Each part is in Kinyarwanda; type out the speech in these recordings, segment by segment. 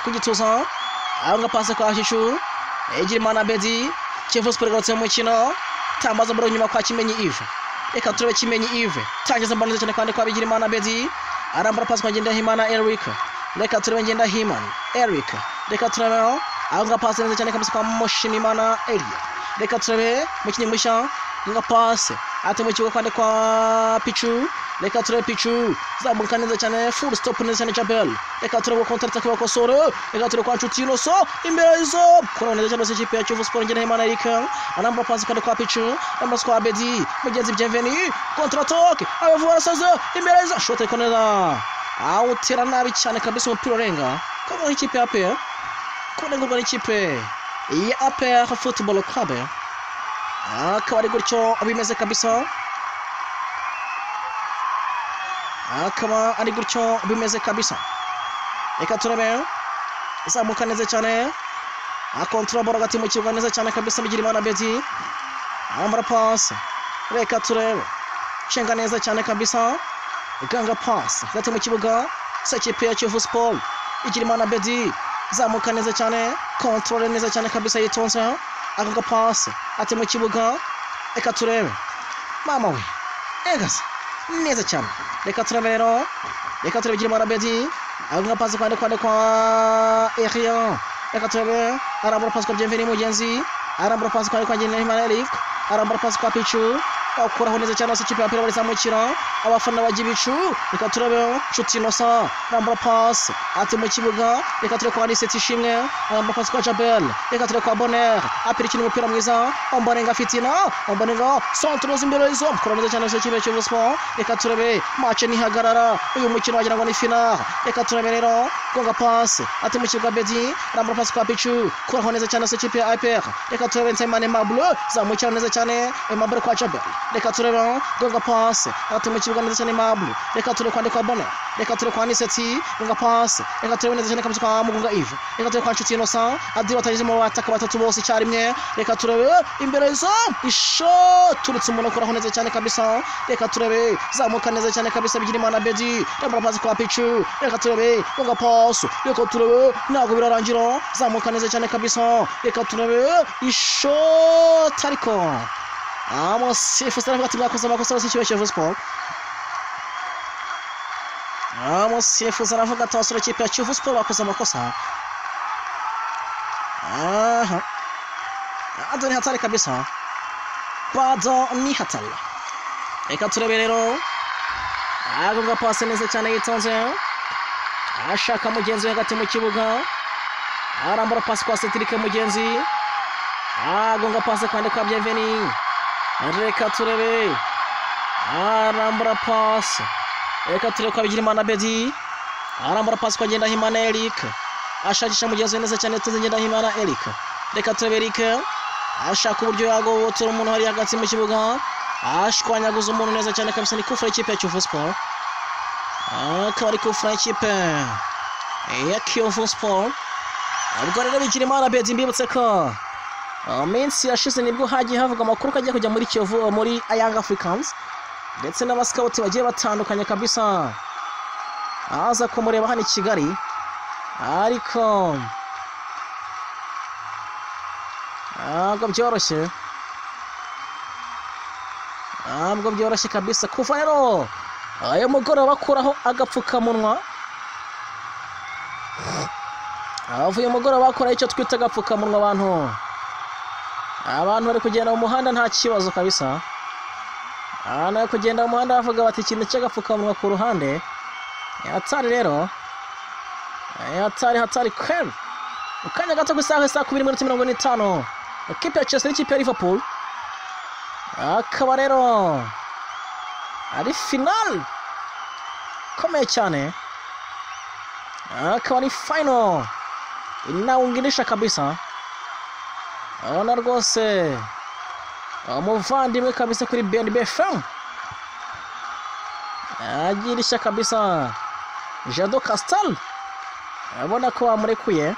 Ku gituza aho pase kwa Shishu Egirimana Bedi. Kiyovu Sport igarutse mu mukino. Tambaza baro nyuma kwa Kimenyi Yves. Reka turebe Kimenyi Yves. Tangiza baro neza cyane kandi kwa Bigirimana Bedi. Arambara pasi kwa Ngendahimana Eric. Reka turebe Ngendahimana Eric. Reka turebe aho pasi neza cyane kabisa kwa Mushimimana Elia. Reka turebe mukinnyi mushya nga pasi ate mu kibuga kwande kwa Pichu. Reka turebe Pichu zamuka neza cyane, full stop neza cyane Jabel. Reka turebe counter attack bakosore. Reka turebe kwa Nshuti Innocent imbere izo kora neza cyane ikipe ya Kiyovu Sport. Ngendahimana Eric anambara pasi kwande kwa Pichu, anambara kwa Bedi mugenzi Bienvenu, counter attack abavuga arasaze imbere izo shot ariko neza awutera nabi cyane kabisa, umupira urenga koma ikipe ya APR, kunengurwa n'ikipe ya APR Football Club. Akaba ari gutyo bimeze kabisa, akaba ari gutyo bimeze kabisa. Reka turebe izamuka neza cyane, akontrola baro hagati mu kibuga neza cyane kabisa. Bigirimana Bedi arambara pass. Reka turebe cenga neza cyane kabisa, ganga pass hagati mu kibuga sekipe ya Kiyovu Sport. Igirimana Bedi zamuka neza cyane, control neza cyane kabisa, yitonze agonga pass ati mu kibuga. Reka turebe mama we egasa neza cyane. Reka turebe rero, reka turebe Bigirimana Bedi agonga pass kwande kwande kwa Erian. Reka turebe arambura pass kwa Bienvenu mugenzi, arambura pass kwande kwa Ngendahimana Eric, arambura pass kwa Pichu akuraho neza cyane ikipe ya APR barizamukira abafana bajya ibicu. Reka turebe Nshuti Innocent arambura pass ati mu kibuga. Reka turebe kwa Anicet Ishimwe arambura pass kwa Jabel. Reka turebe kwa Bonheur APR ikina umupira mwiza, Omborenga Fitina, Omborenga centre imbere izo kora neza cyane ikipe ya Kiyovu Sport. Reka turebe match ntihagarara, uyu mukino wagira ngo ni final. Reka turebe rero gonga pass ati mu kibuga Bedi arambura pass kwa Pichu kuraho neza cyane ikipe ya APR. Reka turebe Nsabimana Aimable zamukira neza cyane Aimable kwa Jabel. Reka turebe gonga pass ati mu kibuga neza cyane Aimable. Reka turebe kwande kwa Bonheur. Reka turebe kwa Anicet gonga pass. Reka turebe neza cyane kabisa kwa Mugunga Yves. Reka turebe kwa Nshuti Innocent Adil batangije mu bataka batatu bose icyarimwe. Reka turebe imbere izo ishot turutse umuntu akuraho neza cyane kabisa. Reka turebe zamuka neza cyane kabisa Bigirimana Bedi arambara pass kwa Pichu. Reka turebe gonga pass. Reka turebe ntabwo birarangira, zamuka neza cyane kabisa. Reka turebe ishot ariko Amusifuzi aravuga ati mwakoze amakosa bose ikipe ya Kiyovu Sport. Amusifuzi aravuga ati abasore ikipe ya Kiyovu Sport bakoze amakosa. Aha, bado ni hatari kabisa, bado ni hatari. Reka turebe rero agonga pasi neza cyane yitonze, ashaka mugenzi we hagati mu kibuga, arambura pasi kwa Cedric mugenzi, agonga pasi kandi kwa Bienvenu. Reka turebe arambura pasi. Reka turebe kwa Bigirimana Bedi arambura pasi kwa Ngendahimana Eric, ashakisha mugenzi we neza cyane tuzi Ngendahimana Eric. Reka turebe Eric ashaka uburyo yagobotora umuntu hari hagati mu kibuga, ashwanyaguza umuntu neza cyane kabisa. Ni kufra ikipe ya Kiyovu Sport, akaba ari kufra ikipe ya Kiyovu Sport. Ubwo rero Bigirimana Bedi mbibutse ko minsi yashize nibwo hagiye havuga amakuru ko agiye kujya muri Kiyovu, muri Young Africans, ndetse n'abasikawuti bagiye batandukanye kabisa aza kumureba hano i Kigali, ariko ntabwo byoroshye, ntabwo byoroshye kabisa. Kuva rero ayo mugoroba bakuraho agapfukamunwa, avuye mugoroba bakora icyo twita agapfukamunwa, abantu bari kugenda mu muhanda nta kibazo kabisa. Abantu bari kugenda mu muhanda bavuga bati ikintu cy'agapfukamunwa ku ruhande. Hatari rero, hatari hatari kweli. Mu kanya gato ku isaha 2:45 ikipe ya Chelsea n'ikipe ya Liverpool, akaba rero ari final ikomeye cyane, akaba ari final inawungirisha kabisa. Urabona rwose umuvandimwe kabisa kuri BNB FM agirisha kabisa Jado Castel, urabona ko bamurekuye,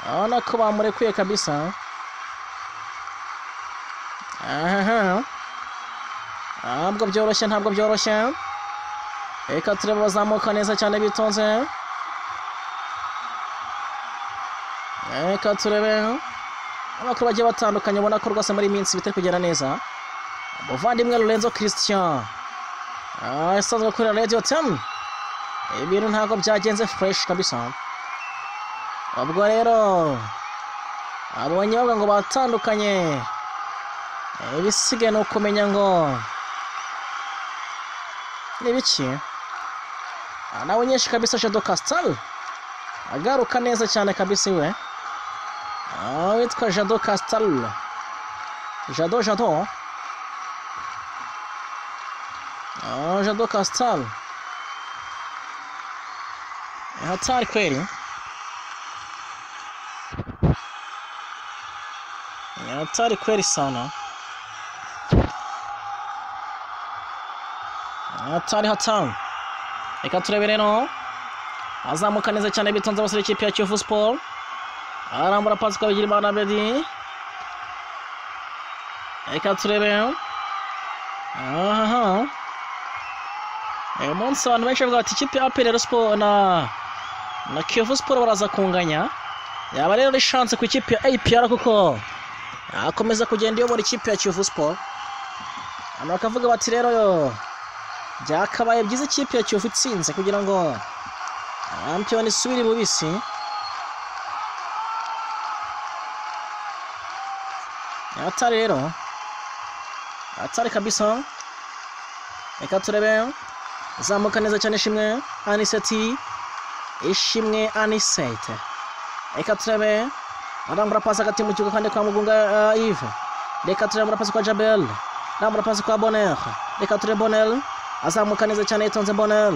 urabona ko bamurekuye kabisa. Aha, ntabwo byoroshye, ntabwo byoroshye. Reka turebe bazamuka neza cyane bitonze. Reka turebe amakuru bagiye batandukanye, ubona ko rwose muri iyi minsi bitari kugenda neza. Umuvandimwe Lorenzo Christian asanzwe akorera Radio 10, ibintu ntabwo byagenze fresh kabisa. Ubwo rero abonye bavuga ngo batandukanye, ibisigaye ni ukumenya ngo ni biki. Nawe nyinshi kabisa Jado Castel agaruka neza cyane kabisa iwe. Witwa Jado Castel, Jado Jado Jado Castel hatari kweli, hatari kweli sana, hatari hatari. Reka turebe rero azamuka neza cyane bitonze abasore ikipe ya Kiyovu Sport, arambura pasi kwa Bigirimana Abedi. Reka turebe aha uyu munsi abantu benshi bavuga bati ikipe ya APR Sport na Kiyovu Sport baraza kunganya. Yaba rero ari chance ku ikipe ya APR kuko akomeza kugenda iyobora ikipe ya Kiyovu Sport. Hano bakavuga bati rero yo byakabaye byiza ikipe ya Kiyovu itsinze kugira ngo shampiyona isubire bubisi. Hatari rero, hatari kabisa. Reka turebe zamuka neza cyane Ishimwe Aniseti, Ishimwe Anisete. Reka turebe arambura pasi hagati mu kibuga kandi kwa Mugunga Yves. Reka turebe arambura pasi kwa Jabel, arambura pasi kwa Bonheur. Reka turebe Bonheur azamuka neza cyane yitonze Bonheur,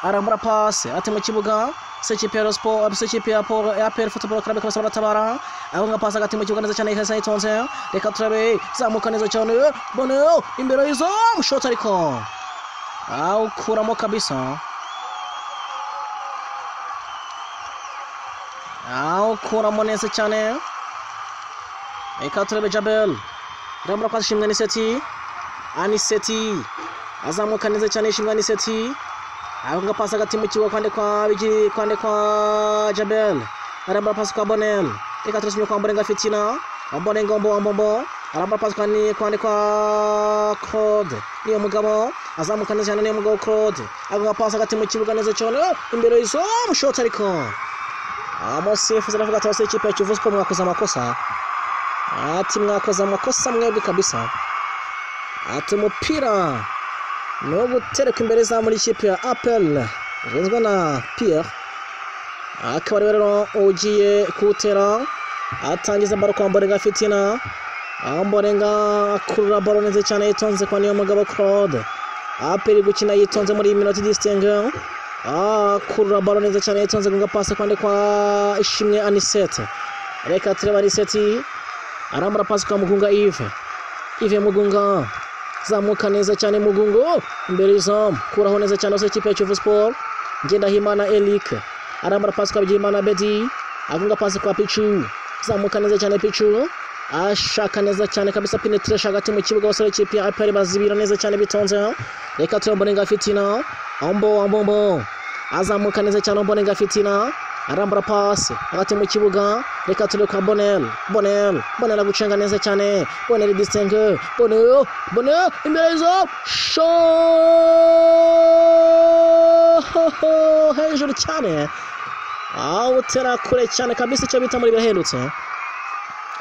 arambura pasi ati mu kibuga ikipe ya Sport, ikipe ya APR Football Club kabisa baratabara. Abonga pasi hagati mu kibuga neza cyane ihesa yitonze. Reka turebe zamuka neza cyane Bonheur imbere y'izamu shot ariko awukuramo kabisa, awukuramo neza cyane. Reka turebe Jabel arambura pasi Ishimwe Aniseti, Aniseti azamuka neza cyane Ishimwe Aniseti, abonga pasi hagati mu kibuga kwande kwa Bigi, kwande kwa Jabel, arambura pasi kwa Bonel. Reka turebe kwa Mborenga Fitina, Mborenga Mbo Mbo arambura pasi kwande kwa Claude niyo mugabo azamuka neza cyane niyo mugabo Claude, agonga pasi hagati mu kibuga neza cyane imbere y'izamu shot ariko umusifuzi aravuga ati abasore ikipe ya Kiyovu Sport mwakoze amakosa, ati mwakoze amakosa mwebwe kabisa, ati umupira ni uwo gutereka imbere za muri ikipe ya APR igizwe na Pierre, akaba ari rero ugiye kuwutera atangiza baro kwa Mborenga Fitina, Mborenga akurura baro neza cyane yitonze kwa niyo mugabo Claude. APR gukina yitonze muri iyi minota distingue, akurura baro neza cyane yitonze gunga pasi kwande kwa Ishimwe Anisete. Reka turebe Aniseti arambura pasi kwa Mugunga Yves, Yves Mugunga zamuka neza cyane Mugungo imbere y'izamu kuraho neza cyane abasore ikipe ya Kiyovu Sport. Ngendahimana Eric arambura pasi kwa Bigirimana Abedi, agunga pasi kwa Pichu, zamuka neza cyane Pichu ashaka neza cyane kabisa penetration hagati mu kibuga abasore ikipe ya APR bazibira neza cyane bitonze. Reka turebe Mborenga Fitina, Ombo Ombo azamuka neza cyane Mborenga Fitina arambura pasi hagati mu kibuga. Reka turebe kwa Bonel, Bonel Bonel agucenga neza cyane Bonel distingue, Bonel Bonel imbere y'izamu shot hejuru cyane, awutera kure cyane kabisa icyo bita muri birahendutse.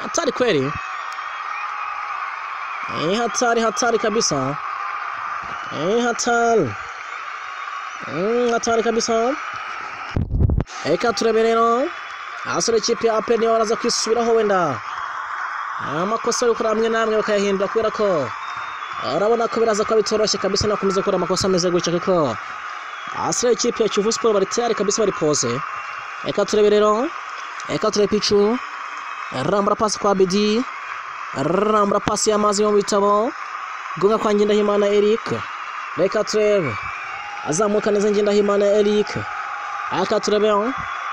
Hatari kweli, hatari hatari kabisa, hatari hatari kabisa. Reka turebe rero abasore ikipe ya APR niyo baraza kwisubiraho wenda amakosa yo gukora amwe n'amwe bakayahindura, kubera ko urabona ko biraza kuba bitoroshye kabisa nakomeza gukora amakosa ameze gutya, kuko abasore ikipe ya Kiyovu Sport bari tayari kabisa, bari pose. Reka turebe rero, reka turebe Pichu arambura pasi kwa Bedi, arambura pasi y'amazi yo mu bitabo gonga kwa Ngendahimana Eric. Reka turebe azamuka neza Ngendahimana Eric, aka turebe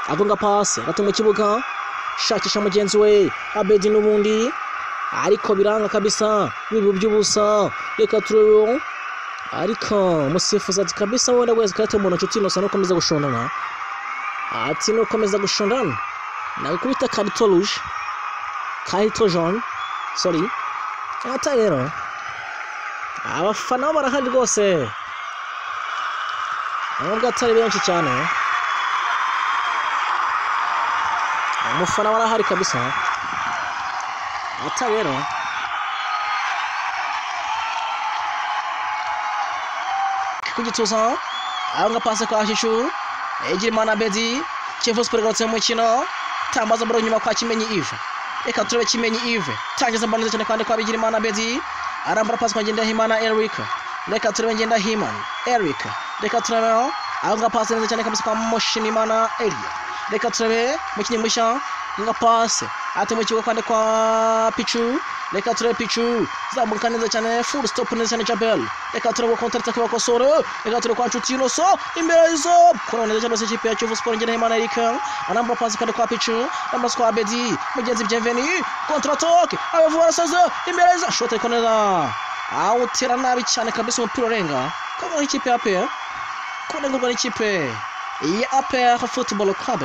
agonga pasi hagati mu kibuga shakisha mugenzi we Abedi n'ubundi ariko biranga kabisa bibu by'ubusa. Reka turebe Ariko umusifuzi ati kabisa wenda wese karate umuntu Nshuti Innocent nukomeza gushondana. Ati nukomeza gushondana nagukubita carton rouge, carton jaune, sorry. Ata rero abafana bo barahari rwose, nubwo atari benshi cyane, umufana barahari kabisa. Ata rero kugituza aho pase kwa Shishu Egirimana Bedi. Kiyovu Sport igarutse mu mukino, tambaza baro nyuma kwa Kimenyi Yves. Reka turebe Kimenyi Yves tangiza mbano neza cyane kandi kwa Bigirimana Bedi, arambura pasi kwa Ngendahimana Eric. Reka turebe Ngendahimana Eric, reka turebe aho pasi neza cyane kabisa kwa Mushimimana Elia. Reka turebe mukinyi mushya nga pasi ate mu kibuga kandi kwa Pichu. Reka turebe Pichu zamuka neza cyane, full stop neza cyane Jabel. Reka turebe counter attack bakosore. Reka turebe kwa Nshuti Innocent imbere izo kora neza cyane ikipe ya Kiyovu Sport. Ngendahimana Eric arambura pasi kandi kwa Pichu, arambura kwa Abedi Mugenzi Bienvenu, contre attaque abavu barasaze imbere izo shot ariko neza awutera nabi cyane kabisa, umupira urenga kama ikipe ya APR kunengurwa n'ikipe ya APR Football Club.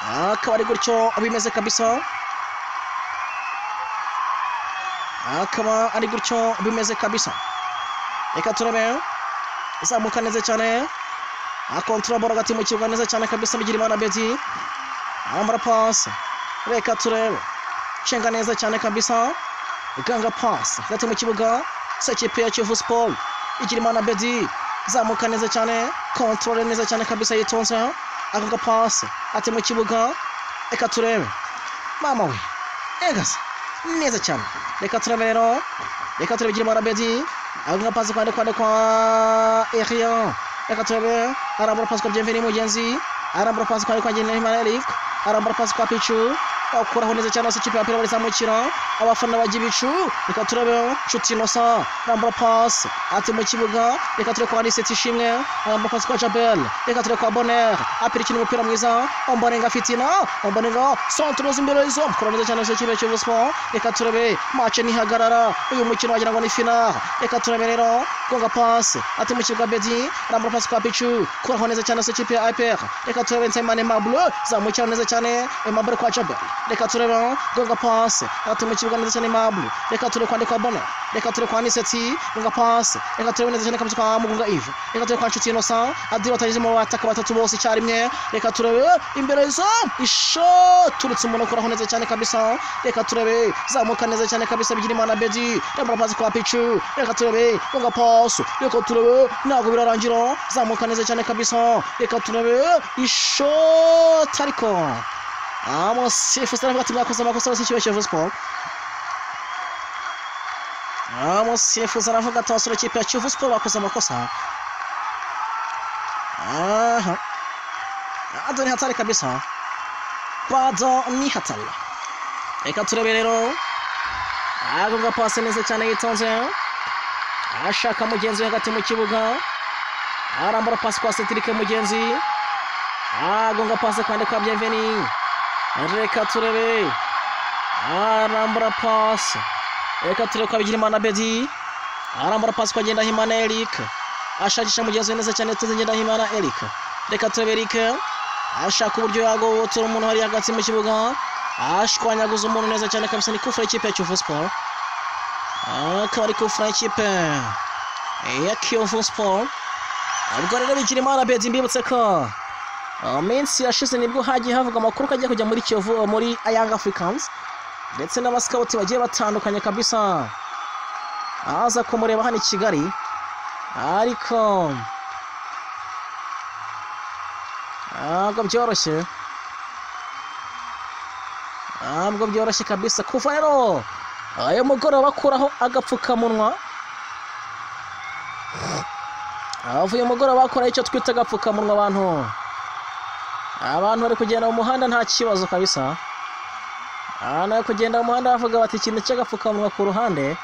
Akaba ari gutyo bimeze kabisa, akaba ari gutyo bimeze kabisa. Reka turebe zamuka neza cyane, akontrola baro hagati mu kibuga neza cyane kabisa. Bigirimana Bedi arambura pasi, reka turebe cenga neza cyane kabisa, ganga pasi hagati mu kibuga sekipe ya Kiyovu Sport. Bigirimana Bedi zamuka neza cyane, kontrole neza cyane kabisa, yitonze agonga pasi ati mu kibuga. Reka turebe mama we egasa neza cyane. Reka turebe rero, reka turebe Bigirimana Bedi agonga pasi kwande kwande kwa Erian. Reka turebe arambura pasi kwa Bienvenu Mugenzi, arambura pasi kwande kwa Ngendahimana Eric, arambura pasi kwa Pichu, akuraho neza cyane hose ikipe ya APR barizamukira abafana bajya ibicu. Reka turebe Nshuti Innocent arambura pasi ati mu kibuga. Reka turebe kwa Anicet Ishimwe arambura pasi kwa Jabel. Reka turebe kwa Bonheur APR ikina umupira mwiza, Omborenga Fitina, Omborenga centre imbere izo kora neza cyane hose ikipe ya Kiyovu Sport. Reka turebe match ntihagarara, uyu mukino wagira ngo ni final. Reka turebe rero gonga pasi ati mu kibuga Bedi arambura pasi kwa Pichu, kuraho neza cyane hose ikipe ya APR. Reka turebe Nsabimana Aimable zamukira neza cyane Aimable kwa Jabel. Reka turebe gonga pasi ati mu kibuga neza cyane Aimable. Reka turebe kwande kwa Bonheur, reka turebe kwa Anicet gonga pasi. Reka turebe neza cyane kabisa kwa Mugunga Yves. Reka turebe kwa Nshuti Innocent Adil batageze mu bataka batatu bose icyarimwe. Reka turebe imbere izo isho turutse umuntu akuraho neza cyane kabisa. Reka turebe zamuka neza cyane kabisa Bigirimana Bedi arambura pasi kwa Pichu. Reka turebe gonga pasi, reka turebe ntabwo birarangira, zamuka neza cyane kabisa. Reka turebe ishoti ariko umusifuzi aravuga ati mwakoze amakosa bose ikipe ya Kiyovu Sport. Umusifuzi aravuga ati abasore ikipe ya Kiyovu Sport bakoze amakosa. Aha, bado ni hatari kabisa, bado ni hatari. Reka turebe rero agonga pasi neza cyane yitonze, ashaka mugenzi we hagati mu kibuga, arambura pasi kwa Cedric Mugenzi, agonga pasi kandi kwa Bienvenu. Reka turebe arambura pasi, reka turebe kwa Bigirimana Bedi, arambura pasi kwa Ngendahimana Eric, ashakisha mugenzi we neza cyane tuzi Ngendahimana Eric. Reka turebe Eric ashaka uburyo yagobotora umuntu hari hagati mu kibuga, ashwanyaguza umuntu neza cyane kabisa. Ni kufra ikipe ya Kiyovu Sport, akaba ari kufra ikipe ya Kiyovu Sport. Ubwo rero Bigirimana Bedi, mbibutse ko minsi yashize nibwo hagiye havuga amakuru ko agiye kujya muri Kiyovu, muri Young Africans, ndetse n'abasikawuti bagiye batandukanye kabisa aza kumureba hano i Kigali, ariko ntabwo byoroshye, ntabwo byoroshye kabisa. Kuva rero ayo mugoroba bakuraho agapfukamunwa, avuye mugoroba bakuraho icyo twita agapfukamunwa, abantu bari kugenda mu muhanda nta kibazo kabisa. Abantu bari kugenda mu muhanda bavuga bati ikintu cy'agapfukamunwa ku ruhande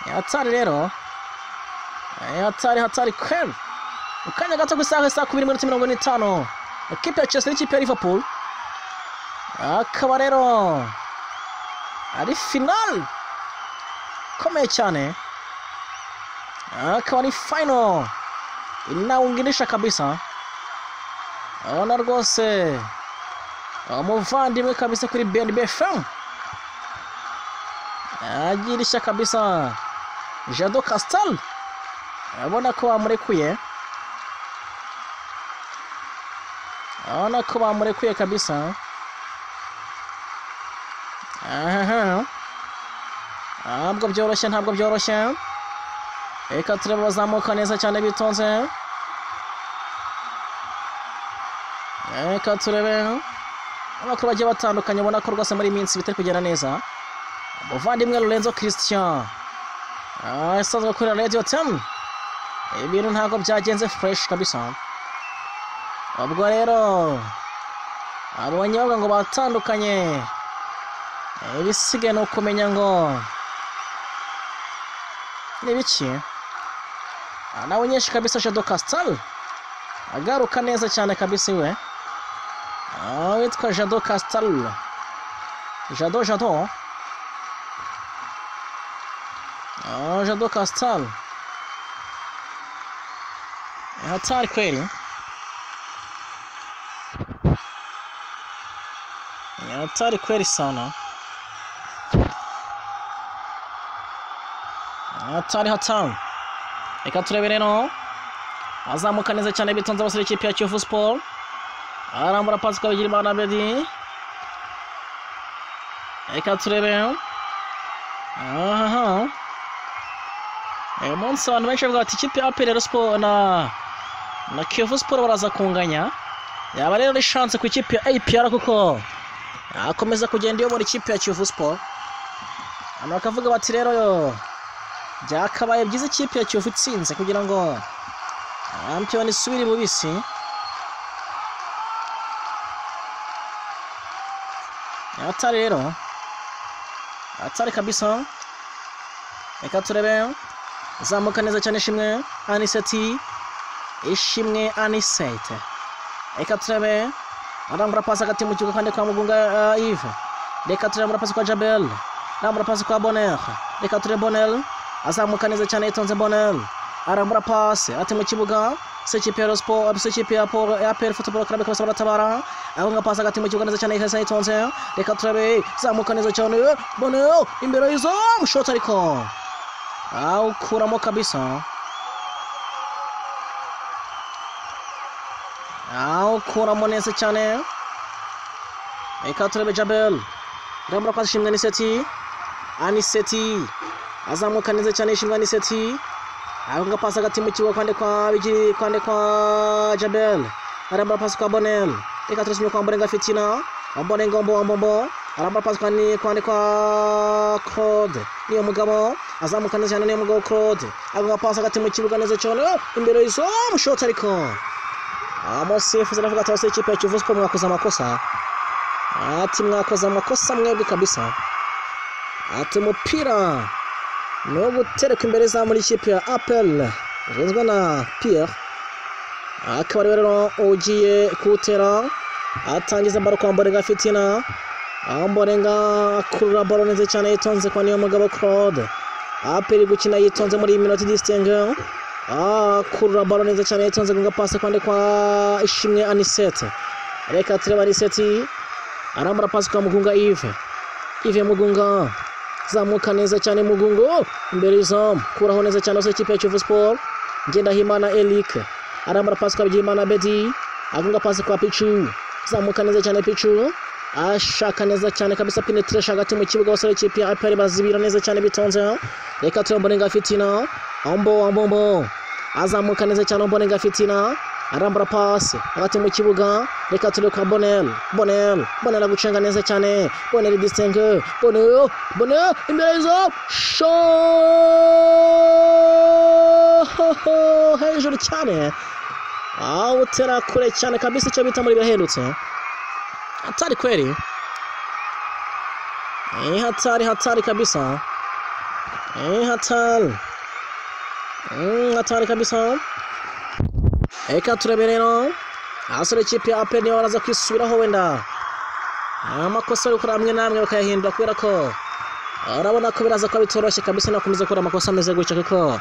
hatari rero, hatari hatari kweli. Mu kanya gato ku isaha 2:45 ikipe ya Chelsea n'ikipe ya Liverpool, akaba rero ari final ikomeye cyane. Akaba ni final inawungirisha kabisa. Urabona rwose umuvandimwe kabisa kuri BNB FM agirisha kabisa Jado Castel, urabona ko bamurekuye, urabona ko bamurekuye kabisa. Aha, ntabwo byoroshye, ntabwo byoroshye. Reka turebe bazamuka neza cyane bitonze. Reka turebe amakuru bagiye batandukanye, ubona ko rwose muri iyi minsi bitari kugenda neza. Umuvandimwe Lorenzo Christian asanzwe akorera Radio 10, ibintu ntabwo byagenze fresh kabisa. Ubwo rero abonye bavuga ngo batandukanye, ibisigaye ni ukumenya ngo ni biki. Nawe nyinshi kabisa Jado Castel agaruka neza cyane kabisa iwe. Witwa Jado Castel, Jado Jado Jado Castel, hatari kweli, hatari kweli sana, hatari hatari. Reka turebe rero azamuka neza cyane bitonze abasore ikipe ya Kiyovu Sport, arambura pasi kwa Bigirimana Bedi. Reka turebe aha, uyu munsi abantu benshi bavuga bati ikipe ya APR Sport na Kiyovu Sport baraza kunganya, yaba rero ari chance ku ikipe ya APR kuko akomeza kugenda iyobora ikipe ya Kiyovu Sport. Abantu bakavuga bati rero yo byakabaye byiza ikipe ya Kiyovu itsinze kugira ngo shampiyona isubire bubisi. Hatari rero, hatari kabisa. Reka turebe zamuka neza cyane Ishimwe Aniseti, Ishimwe Anisete. Reka turebe arambura pasi hagati mu kibuga kandi kwa Mugunga Yves. Reka turebe arambura pasi kwa Jabel, arambura pasi kwa Bonheur. Reka turebe Bonheur azamuka neza cyane yitonze Bonheur, arambura pasi ati mu kibuga ikipe ya Sport, ikipe ya APR Football Club kabisa baratabara, aho pasi hagati mu kibuga neza cyane yitonze. Reka turebe zamuka neza cyane Bonheur imbere y'izamu, shot ariko awukuramo kabisa, awukuramo neza cyane. Reka turebe Jabel arambura pasi Ishimwe Aniseti, Aniseti azamuka neza cyane Ishimwe Aniseti, aho pasi hagati mu kibuga kwande kwa Bigi, kwande kwa Jabel, arambura pasi kwa Bonel. Reka turebe kwa Mborenga Fitina, Mborenga Mbombo arambura pasi kwande kwa Claude niyo mugabo, azamuka neza cyane niyo mugabo Claude, aho pasi hagati mu kibuga neza cyane imbere y'izamu, shot ariko umusifuzi aravuga ati ikipe ya Kiyovu Sport mwakoze amakosa, ati mwakoze amakosa mwebwe kabisa, ati umupira no gutereka imbere za muri ikipe ya APR igizwe na Pierre, akaba rero ugiye kuwutera, atangiza baro kwa Mborenga Fitina, Mborenga akurura baro neza cyane yitonze kwa niyo mugabo Claude. APR gukina yitonze muri iyi minota distingue, akurura baro neza cyane yitonze gunga pasi kwande kwa Ishimwe Anisete. Reka turebe Aniseti arambura pasi kwa Mugunga Yves, Yves Mugunga zamuka neza cyane Mugungo imbere y'izamu, kuraho neza cyane ikipe ya Kiyovu Sport. Ngendahimana Eric arambura pasi kwa Bigirimana Bedi, agunga pasi kwa Pichu, zamuka neza cyane Pichu ashaka neza cyane kabisa penetration hagati mu kibuga, abasore ikipe ya APR bazibira neza cyane bitonze. Reka turebe Mborenga Fitina, Ombo Mbombo azamuka neza cyane Mborenga Fitina arambura pasi hagati mu kibuga. Reka turebe kwa Bonel, Bonel, Bonel agucenga neza cyane Bonel distingue, Bonel, Bonel imbere y'izamu, shot hejuru cyane, awutera kure cyane kabisa, icyo bita muri birahendutse. Hatari kweli, hatari hatari kabisa, hatari hatari kabisa. Reka turebe rero abasore ikipe ya APR niyo baraza kwisubiraho, wenda amakosa bari gukora amwe n'amwe bakayahindura, kubera ko urabona ko biraza kuba bitoroshye kabisa nakomeza gukora amakosa ameze gutya, kuko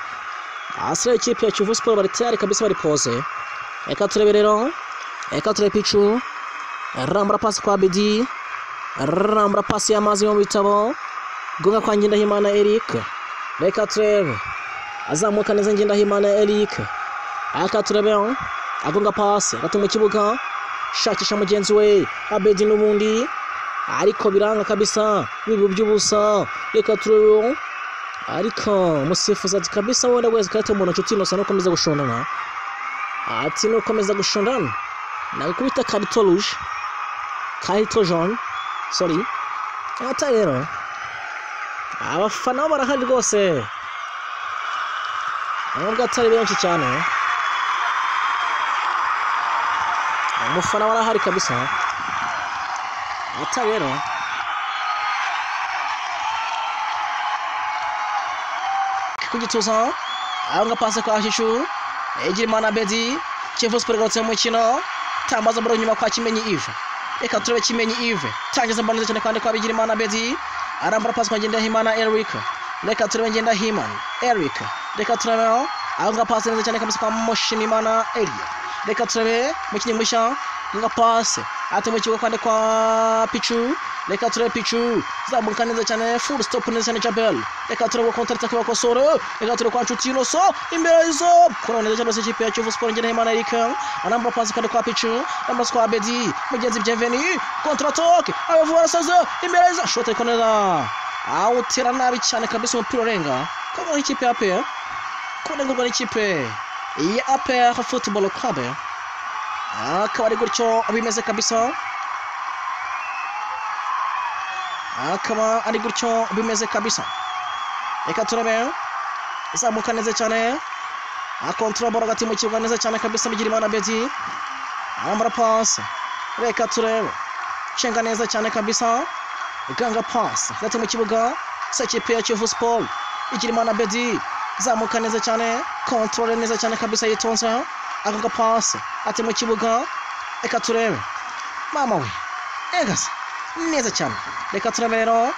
Asira ikipe ya Kiyovu Sport bari tayari kabisa, bari pose. Reka turebe rero, reka turebe Pichu rambura pasi kwa Bedi, rambura pasi y'amazi mu bitabo, gonga kwa Ngendahimana Eric. Reka turebe azamuka neza Ngendahimana Eric, aka turebe agonga pasi hagati mu kibuga, shakisha mugenzi we Abedi n'ubundi, ariko biranga kabisa, bibu by'ubusa. Reka turebe, ariko musifuzi ati kabisa wenda wese karate umuntu nshuti Innocent nukomeza gushondana, ati nukomeza gushondana nagukubita carton rouge, carton jaune, sorry. Ata rero abafana barahari rwose, nubwo atari benshi cyane, umufana warahari kabisa. Ata rero kugituza aho pasi kwa Shishu Egirimana Bedi. Kiyovu Sport igarutse mu mukino, tambaza baro nyuma kwa Kimenyi Yves. Reka turebe Kimenyi Yves tangiza mbano cyane kandi kwa Bigirimana Bedi, arambura pasi kwa Ngendahimana Eric. Reka turebe Ngendahimana Eric, reka turebe aho pasi neza cyane kabisa kwa Mushimimana Elia. Reka turebe mukinyi mushya nga pasi ate mu kibuga kandi kwa Pichu. Reka turebe Pichu zamuka neza cyane, full stop neza cyane Jabel. Reka turebe counter attack bakosore. Reka turebe kwa Nshuti Innocent imbere y'izo kora neza cyane ikipe ya Kiyovu Sport. Ngendahimana Eric arambura pasi kandi kwa Pichu, arambura kwa Bedi mugenzi Bienvenu, counter attack abavu barasaze imbere y'izo shot ariko neza awutera nabi cyane kabisa, umupira urenga kaba ikipe ya APR, kunengurwa n'ikipe ya APR Football Club. Akaba ari gutyo bimeze kabisa, akaba ari gutyo bimeze kabisa. Reka turebe izamuka neza cyane, akontrola baro hagati mu kibuga neza cyane kabisa, Bigirimana Bedi arambura pasi. Reka turebe cenga neza cyane kabisa, ganga pasi hagati mu kibuga ikipe ya Kiyovu Sport. Bigirimana Bedi zamuka neza cyane, kontrole neza cyane kabisa, yitonze agonga pasi ati mu kibuga. Reka turebe mama we egase neza cyane. Reka turebe rero,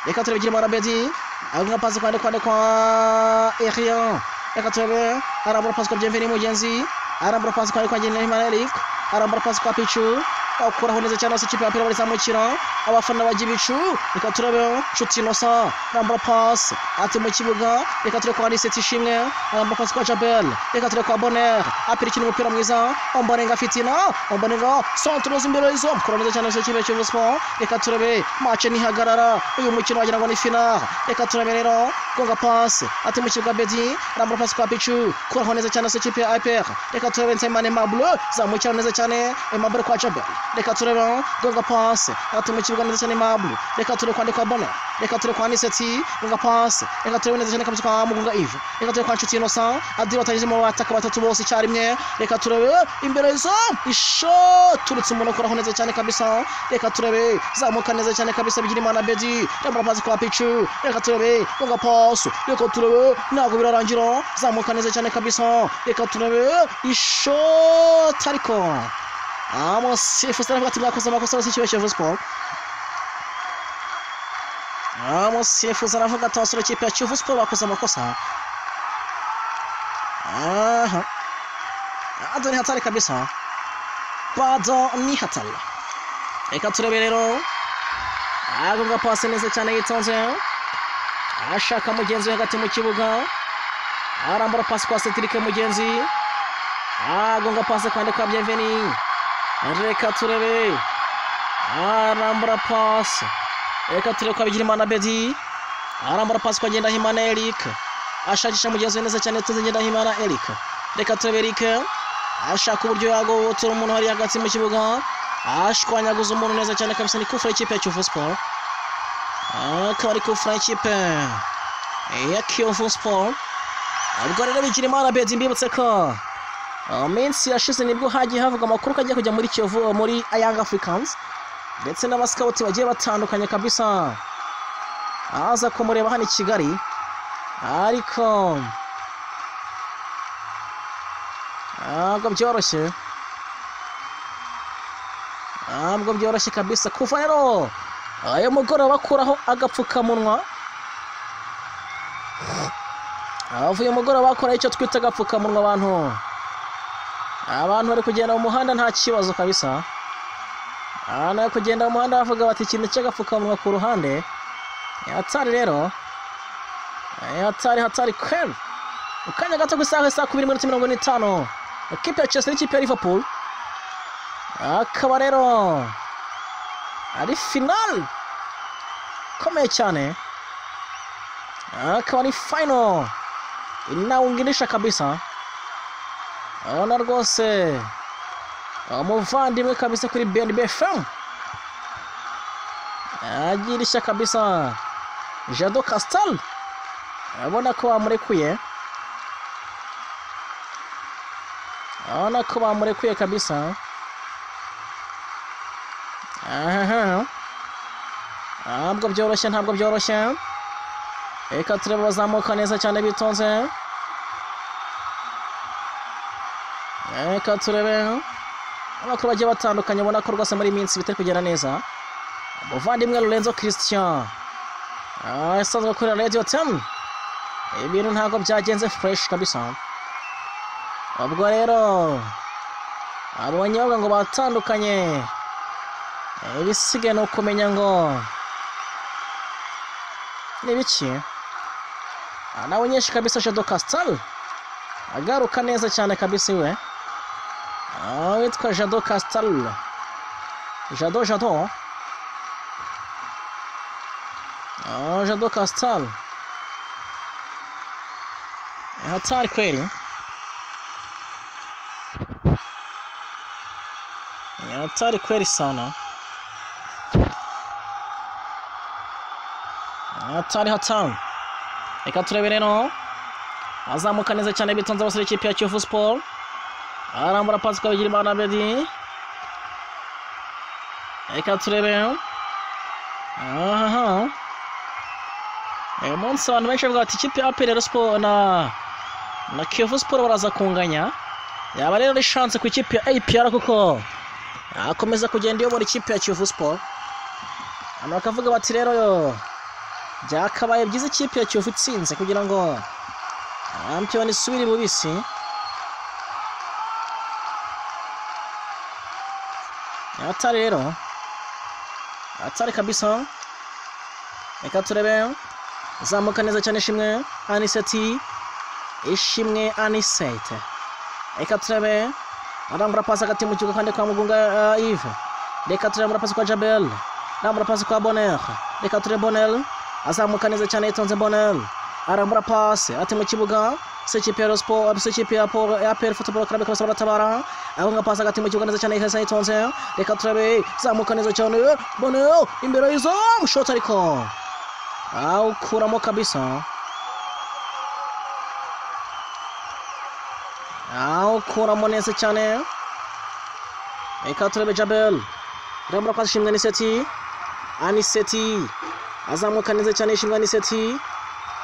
reka turebe Bigirimana Bedi agonga pasi kwande kwande kwa Erian. Reka turebe arambura pasi kwa Bienvenu mugenzi, arambura pasi kwande kwa Ngendahimana Eric, arambura pasi kwa Pichu, akuraho neza cyane ikipe ya APR barizamukira abafana bajya ibicu. Reka turebe Nshuti Innocent arambura pasi ati mu kibuga. Reka turebe kwa Anicet Ishimwe arambura pasi kwa Jabel. Reka turebe kwa Bonheur, APR ikina umupira mwiza, Omborenga fitina, Omborenga centre imbere y'izo kora neza cyane ikipe ya Kiyovu Sport. Reka turebe match ntihagarara, uyu mukino wagira ngo ni final. Reka turebe rero gonga pasi ati mu kibuga Bedi arambura pasi kwa Pichu, kuraho neza cyane ikipe ya APR. Reka turebe Nsabimana Aimable zamukira neza cyane Aimable kwa Jabel. Reka turebe gonga pasi ati mu kibuga neza cyane Aimable. Reka turebe kwande kwa Bonheur, reka turebe kwa Anicet gonga pasi. Reka turebe neza cyane kabisa kwa Mugunga Yves. Reka turebe kwa Nshuti Innocent Adiro atanyuze mu bataka batatu bose icyarimwe. Reka turebe imbere y'izo ishot turutse umuntu akoraho neza cyane kabisa. Reka turebe zamuka neza cyane kabisa Bigirimana Bedi arambura pasi kwa Pichu. Reka turebe gonga pasi. Reka turebe ntabwo birarangira, zamuka neza cyane kabisa. Reka turebe ishot ariko musifuzi aravuga ati mwakoze amakosa bose ikipe ya Kiyovu Sport. Musifuzi aravuga ati abasore ikipe ya Kiyovu Sport bakoze amakosa. Aha, bado ni hatari kabisa, bado ni hatari. Reka turebe rero agonga pasi neza cyane yitonze, ashaka mugenzi we hagati mu kibuga, arambura pasi kwa Cedric mugenzi, agonga pasi kwande kwa Bienvenu. Reka turebe arambura pasi. Reka turebe kwa Bigirimana Bedi arambura pasi kwa Ngendahimana Eric, ashakisha mugenzi we neza cyane tuzi Ngendahimana Eric. Reka turebe Eric ashaka uburyo yagobotora umuntu hari hagati mu kibuga, ashwanyaguza umuntu neza cyane kabisa. Ni kufra ikipe ya Kiyovu Sport, akaba ari kufra ikipe ya Kiyovu Sport. Ubwo rero Bigirimana Bedi mbibutse ko minsi yashize nibwo hagiye havuga amakuru ko agiye kujya muri Kiyovu, muri Young Africans, ndetse n'abasikawuti bagiye batandukanye kabisa aza kumureba hano i Kigali, ariko ntabwo byoroshye, ntabwo byoroshye kabisa. Kuva rero ayo mugoroba bakuraho agapfukamunwa, Avuye umugoroba bakora icyo twita agapfukamunwa. Abantu bari kugenda mu muhanda nta kibazo kabisa. Abantu bari kugenda mu muhanda bavuga bati ikintu cy'agapfukamunwa ku ruhande. Hatari rero, hatari hatari kweli. Mu kanya gato ku isaha 2:45, ikipe ya Chelsea n'ikipe ya Liverpool, akaba rero ari final ikomeye cyane, akaba ari final inaunganisha kabisa. Urabona rwose umuvandimwe kabisa kuri BNB FM agira ishya kabisa. Jado Castel, urabona ko bamurekuye, urabona ko bamurekuye kabisa. Aha, ntabwo byoroshye, ntabwo byoroshye. Reka turebe bazamuka neza cyane bitonze. Reka turebe amakuru bagiye batandukanye, ubona ko rwose muri iyi minsi bitari kugenda neza. Umuvandimwe Lorenzo Christian asanzwe akorera Radio 10, ibintu ntabwo byagenze fresh kabisa. Ubwo rero abonye bavuga ngo batandukanye, ibisigaye ni ukumenya ngo ni ibiki. Nawe nyinshi kabisa Jado Castel agaruka neza cyane kabisa iwe. Witwa Jado Castel, Jado Jado Jado Castel, hatari kweli, hatari kweli sana, hatari hatari. Reka turebe rero azamuka neza cyane bitonze abasore ikipe ya Kiyovu Sport. Arambura pasi kwa Bigirimana Abedi. Reka turebe. Aha. Uyu munsi abantu benshi bavuga bati ikipe ya APR Sport na Kiyovu Sport baraza kunganya. Yaba rero ari chance ku ikipe ya APR kuko akomeza kugenda iyobora ikipe ya Kiyovu Sport. Hano bakavuga bati rero yo byakabaye byiza ikipe ya Kiyovu itsinze kugira ngo shampiyona isubire bubisi. Hatari rero, hatari kabisa. Reka turebe zamuka neza cyane Ishimwe Aniseti, Ishimwe Anisete. Reka turebe arambura pasi hagati mu kibuga kandi kwa Mugunga Yves. Reka turebe arambura pasi kwa Jabel, arambura pasi kwa Bonheur. Reka turebe Bonheur azamuka neza cyane yitonze. Bonheur arambura pasi ati mu kibuga ikipe ya Sport, ikipe ya APR Football Club ikaba baratabara. Aho pasi hagati mu kibuga neza cyane ihesa yitonze. Reka turebe zamuka neza cyane Bonheur imbere y'izamu, shot ariko awukuramo kabisa, awukuramo neza cyane. Reka turebe Jabel arambura pasi Ishimwe Aniseti, Aniseti azamuka neza cyane Ishimwe Aniseti.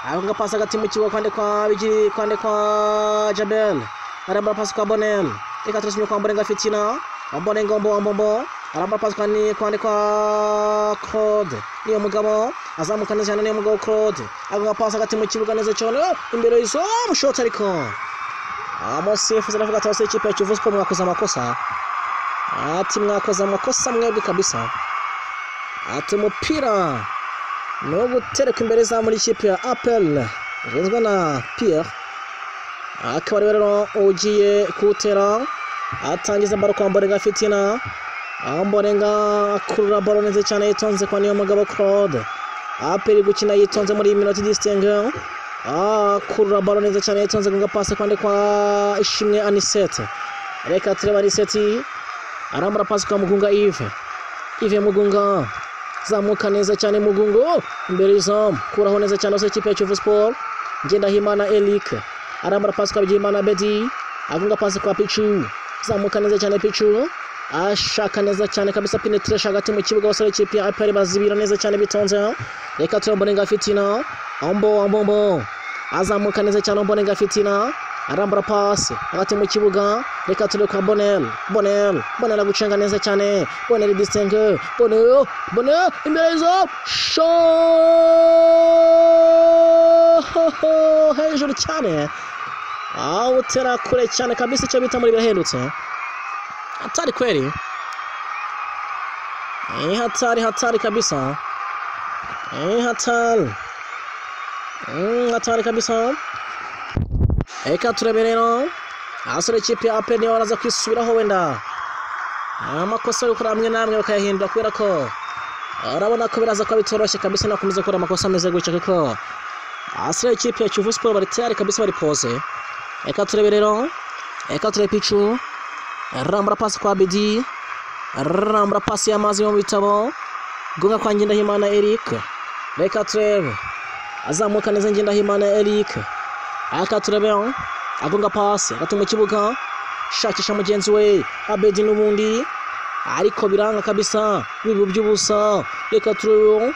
Agonga pasi hagati mu kibuga kwande kwa Bigiri, kwande kwa Jabel, arambura pasi kwa Bonel. Reka turebe kwa Mborenga Fitina, Mborenga Mbombo arambura pasi kwande kwa Claude niyo mugabo azamuka neza cyane niyo mugabo Claude. Agonga pasi hagati mu kibuga neza cyane imbere y'izamu, shot ariko umusifuzi aravuga ati abasore ikipe ya Kiyovu Sport mwakoze amakosa, ati mwakoze amakosa mwebwe kabisa. Ati umupira ni uwo gutereka imbere za muri ikipe ya APR igizwe na Pierre, akaba ari rero ugiye kuwutera. Atangiza baro kwa Mborenga Fitina, Mborenga akurura baro neza cyane yitonze kwa niyo mugabo Claude. APR gukina yitonze muri iyi minota distingue, akurura baro neza cyane yitonze gonga pasi kwande kwa Ishimwe Anisete. Reka turebe Aniseti arambura pasi kwa Mugunga Yves, Yves Mugunga zamuka neza cyane Mugungo imbere y'izamu, kuraho neza cyane abasore ikipe ya Kiyovu Sport. Ngendahimana Eric arambura pasi kwa Bigirimana Bedi, agonga pasi kwa Pichu, zamuka neza cyane Pichu ashaka neza cyane kabisa penetration hagati mu kibuga abasore ikipe ya APR bazibira neza cyane bitonze. Reka turebe Mborenga Fitina, Ombo Ombo azamuka neza cyane Mborenga Fitina arambura pasi hagati mu kibuga. Reka turebe kwa Bonheur, Bonheur Bonheur agucenga neza cyane Bonheur distingue, Bonheur Bonheur imbere y'izamu, shot Ohoho, hejuru cyane, awutera kure cyane kabisa, icyo bita muri birahendutse. Hatari kweli, hatari hatari kabisa, hatari, hatari kabisa. Reka turebe rero abasore ikipe ya APR niyo baraza kwisubiraho, wenda amakosa yo gukora amwe n'amwe bakayahindura, kubera ko urabona ko biraza kuba bitoroshye kabisa nakomeza gukora amakosa ameze gutya, kuko abasore ikipe ya Kiyovu Sport bari tayari kabisa, bari pose. Reka turebe rero, reka turebe Pichu rambura pasi kwa Bedi, rambura pasi y'amazi yo mu bitabo, gonga kwa Ngendahimana Eric. Reka turebe azamuka neza Ngendahimana Eric, aka turebe agonga pasi hagati mu kibuga, shakisha mugenzi we Abedi n'ubundi, ariko biranga kabisa, bibu by'ubusa. Reka turebe,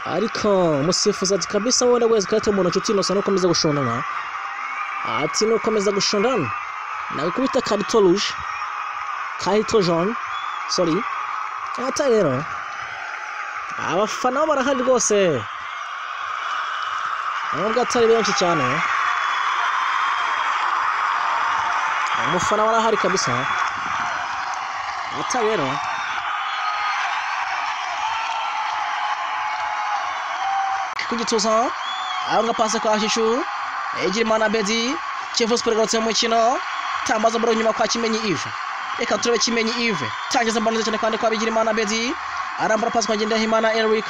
ariko musifuzi ati kabisa wenda wese karate umuntu nshuti Innocent nukomeza gushondana, ati nukomeza gushondana nagukubita karito rouge, karito jaune, sorry. Ata rero abafana bo barahari rwose, nubwo atari benshi cyane, umufana warahari kabisa. Ata rero kugituza aho pasi kwa Shishu Egirimana Bedi. Kiyovu Sport igarutse mu mukino, tambaza baro nyuma kwa Kimenyi Yves. Reka turebe Kimenyi Yves tangiza mbano neza cyane kandi kwa Bigirimana Bedi, arambura pasi kwa Ngendahimana Eric.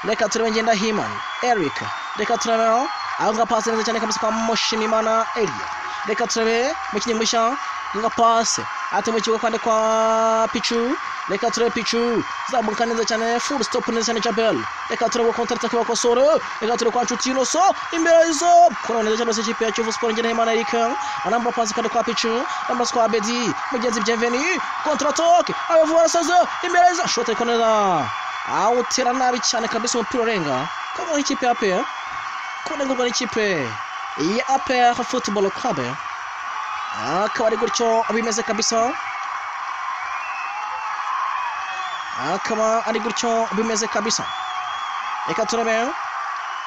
Reka turebe Ngendahimana Eric, reka turebe aho pasi neza cyane kabisa kwa Mushimimana Elia. Reka turebe mukinnyi mushya nga pasi ati mu kibuga kwande kwa Pichu. Reka turebe Pichu zamuka neza cyane, full stop neza cyane Jabel. Reka turebe counter attack bakosore. Reka turebe kwa Nshuti Innocent imbere y'izo kora neza cyane ikipe ya Kiyovu Sport. Ngendahimana Eric arambura pasi kwande kwa Pichu, arambura kwa Abedi mugenzi Bienvenu, counter attack abavuga arasaze imbere y'izo shot, ariko neza awutera nabi cyane kabisa, umupira urenga kama ikipe ya APR, kunengurwa n'ikipe ya APR Football Club. Akaba ari gutyo bimeze kabisa, akaba ari gutyo bimeze kabisa. Reka turebe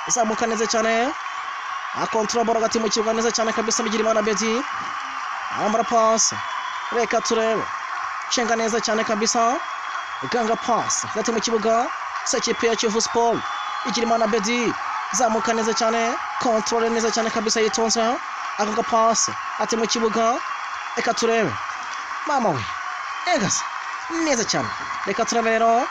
izamuka neza cyane, akontrola baro hagati mu kibuga neza cyane kabisa, Bigirimana Bedi arambura pasi. Reka turebe cenga neza cyane kabisa, ganga pasi hagati mu kibuga sekipe ya Kiyovu Sport. Bigirimana Bedi zamuka neza cyane, kontrole neza cyane kabisa, yitonze agonga pasi ati mu kibuga. Reka turebe mama we egasa neza cyane. Reka turebe rero,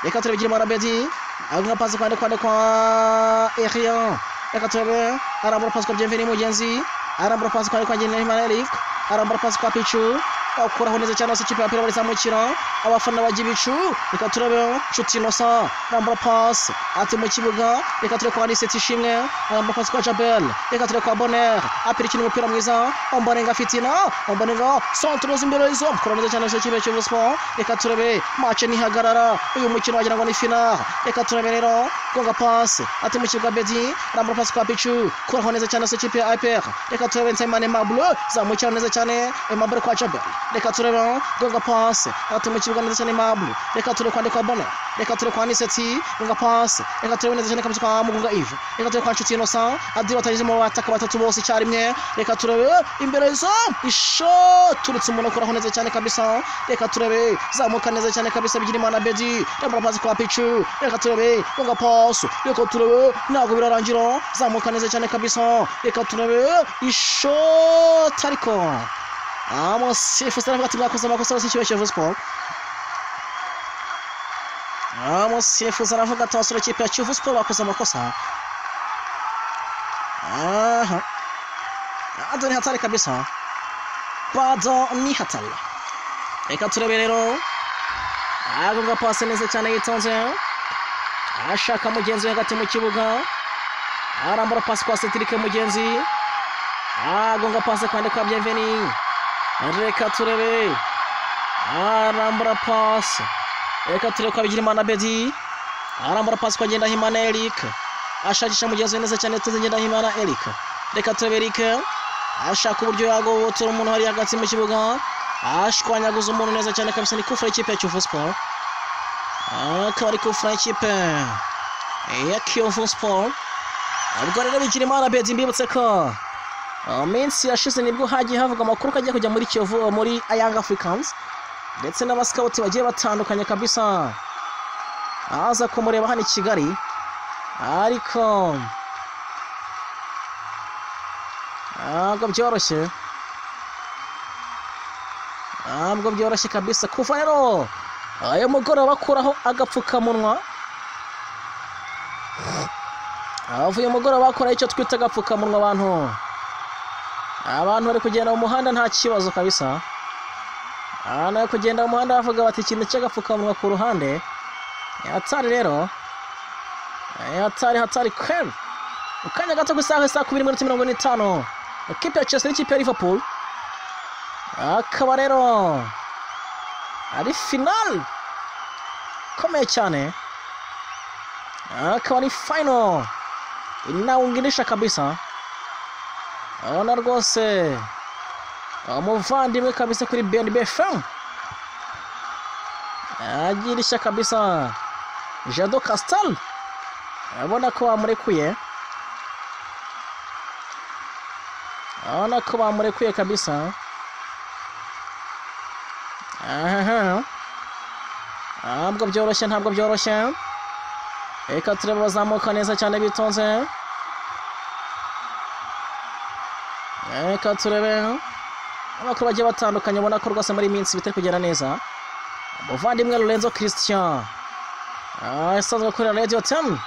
reka turebe Bigirimana Bedi agonga pasi kwande kwande kwa Erian. Reka turebe arambura pasi kwa Bienvenu mugenzi, arambura pasi kwande kwa Ngendahimana Eric, arambura pasi kwa Pichu, akuraho neza cyane ikipe ya APR barizamukira abafana bajya ibicu. Reka turebe Nshuti Innocent arambura pasi ati mu kibuga. Reka turebe kwa Anicet Ishimwe arambura pasi kwa Jabel. Reka turebe kwa Bonheur, APR ikina umupira mwiza, Omborenga Fitina, Omborenga centre imbere y'izo kora neza cyane ikipe ya Kiyovu Sport. Reka turebe match ntihagarara, uyu mukino wagira ngo ni final. Reka turebe rero gonga pasi ati mu kibuga Bedi arambura pasi kwa Pichu, kuraho neza cyane ikipe ya APR. Reka turebe Nsabimana Aimable zamukira neza cyane Aimable kwa Jabel. Reka turebe gonga pasi ati mu kibuga neza cyane Aimable. Reka turebe kwande kwa Bonheur, reka turebe kwa Anicet gonga pasi. Reka turebe neza cyane kabisa kwa Mugunga Yves. Reka turebe kwa Nshuti Innocent adira batanyuze mu bataka batatu bose icyarimwe. Reka turebe imbere y'izo ishot turutse umuntu akuraho neza cyane kabisa. Reka turebe zamuka neza cyane kabisa Bigirimana Bedi arambura pasi kwa Pichu. Reka turebe gonga pasi, reka turebe ntabwo birarangira, zamuka neza cyane kabisa. Reka turebe ishot, ariko Musifuzi aravuga ati mwakoze amakosa bose ikipe ya Kiyovu Sport. Musifuzi aravuga ati abasore ikipe ya Kiyovu Sport bakoze amakosa. Aha, bado ni hatari kabisa, bado ni hatari. Reka turebe rero agonga pasi neza cyane yitonze, ashaka mugenzi we hagati mu kibuga, arambura pasi kwa Cedric mugenzi, agonga pasi kwande kwa Bienvenu. Reka turebe arambura pasi, reka turebe kwa Bigirimana Bedi arambura pasi kwa Ngendahimana Eric, ashakisha mugenzi we neza cyane tuze Ngendahimana Eric. Reka turebe Eric ashaka uburyo yagobotora umuntu hari hagati mu kibuga, ashwanyaguza umuntu neza cyane kabisa. Ni kufra ikipe ya Kiyovu Sport, akaba ari kufra ikipe ya Kiyovu Sport. Ubwo rero Bigirimana Bedi, mbibutse ko minsi yashize nibwo hagiye havuga amakuru ko agiye kujya muri Kiyovu, muri Young Africans, ndetse n'abasikawuti bagiye batandukanye kabisa aza kumureba hano i Kigali, ariko ntabwo byoroshye, ntabwo byoroshye kabisa. Kuva rero ayo mugoroba bakuraho agapfukamunwa, avuye mugoroba bakora icyo twita agapfukamunwa, abantu bari kugenda mu muhanda nta kibazo kabisa. Abantu bari kugenda mu muhanda bavuga bati ikintu cy'agapfukamunwa ku ruhande. Hatari rero, hatari hatari kweli. Mu kanya gato ku isaha 2:45, ikipe ya Chelsea n'ikipe ya Liverpool, akaba rero ari final ikomeye cyane, akaba ari final inawungirisha kabisa. Urabona rwose umuvandimwe kabisa kuri BNB FM agirisha kabisa Jado Castel, urabona ko bamurekuye, urabona ko bamurekuye kabisa. Aha, ntabwo byoroshye, ntabwo byoroshye. Reka turebe bazamuka neza cyane bitonze. Reka turebe amakuru bagiye batandukanye, ubona ko rwose muri iyi minsi bitari kugenda neza. Umuvandimwe Lorenzo Christian asanzwe akorera Radio 10,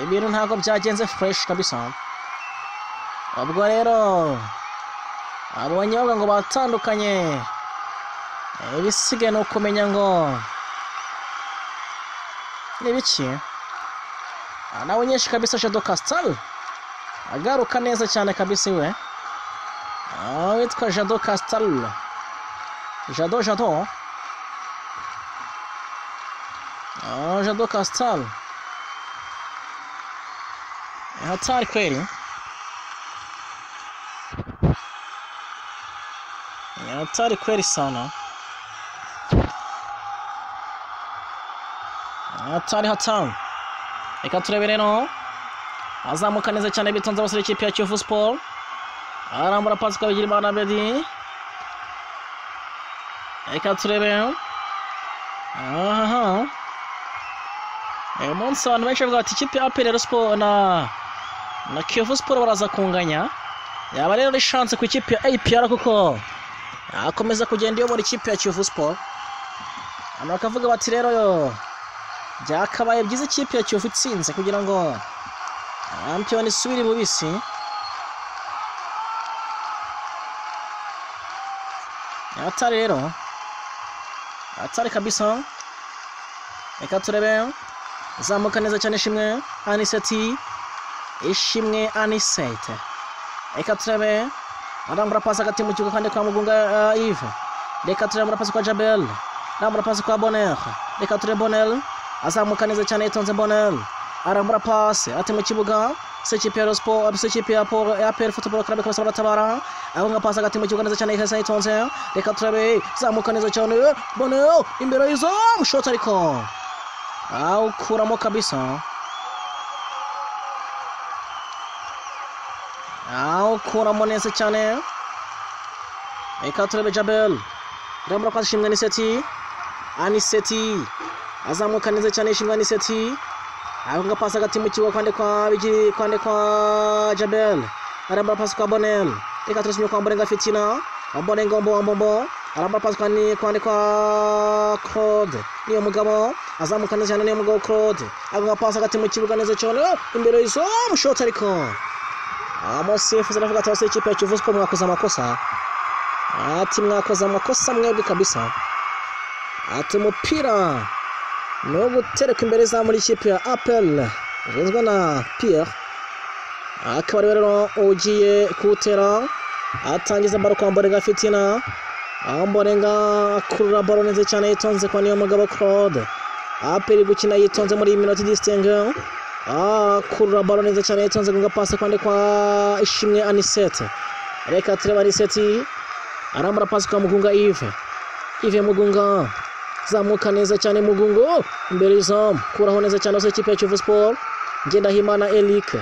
ibintu ntabwo byagenze fresh kabisa. Ubwo rero abonye bavuga ngo batandukanye, ibisigaye ni ukumenya ngo ni biki. Nawe nyinshi kabisa Jado Castel agaruka neza cyane kabisa iwe. Witwa Jado Castel, Jado Jado Jado Castel, hatari kweli, hatari kweli sana, hatari hatari. Reka turebe rero azamuka neza cyane bitonze abasore ikipe ya Kiyovu Sport, arambura pasi kwa Bigirimana Bedi. Reka turebe aha, uyu munsi abantu benshi bavuga bati ikipe ya APR Sport na Kiyovu Sport baraza kunganya, yaba rero ari chance ku ikipe ya APR kuko akomeza kugenda iyobora ikipe ya Kiyovu Sport. Hano bakavuga bati rero yo byakabaye byiza ikipe ya Kiyovu itsinze kugira ngo shampiyona isubire bubisi. Hatari rero, hatari kabisa. Reka turebe zamuka neza cyane Ishimwe Aniseti, Ishimwe Anisete. Reka turebe arambura pasi hagati mu kibuga kandi kwa Mugunga Yves. Reka turebe arambura pasi kwa Jabel, arambura pasi kwa Bonheur. Reka turebe Bonheur azamuka neza cyane yitonze Bonheur, arambura pasi ati mu kibuga ikipe ya Sport, ikipe ya APR Football Club kabisa baratabara, abonga pasi hagati mu kibuga neza cyane ihesa yitonze. Reka turebe zamuka neza cyane Bonheur imbere y'izamu, shot ariko awukuramo kabisa, awukuramo neza cyane. Reka turebe Jabel arambura pasi Ishimwe Aniseti, Aniseti azamuka neza cyane Ishimwe Aniseti, abonga pasi hagati mu kibuga kwande kwa Bigi, kwande kwa Jabel, arambura pasi kwa Bonel. Reka turebe kwa Mborenga Fitina, Mborenga Mbombo arambura pasi kwande kwa Claude niyo mugabo azamuka neza cyane niyo mugabo Claude, abonga pasi hagati mu kibuga neza cyane imbere y'izamu, shot ariko umusifuzi aravuga ati abasore ikipe ya Kiyovu Sport mwakoze amakosa, ati mwakoze amakosa mwebwe kabisa, ati umupira ni uwo gutereka imbere za muri ikipe ya APR igizwe na Pierre, akaba ari rero ugiye kuwutera, atangiza baro kwa Mborenga Fitina, Mborenga akurura baro neza cyane yitonze kwa niyo mugabo Claude. APR gukina yitonze muri iyi minota distingue, akurura baro neza cyane yitonze gunga pasi kwande kwa Ishimwe Anisete. Reka turebe Aniseti arambura pasi kwa Mugunga Yves, Yves Mugunga zamuka neza cyane Mugungo imbere y'izamu, kuraho neza cyane ikipe ya Kiyovu Sport. Ngendahimana Eric,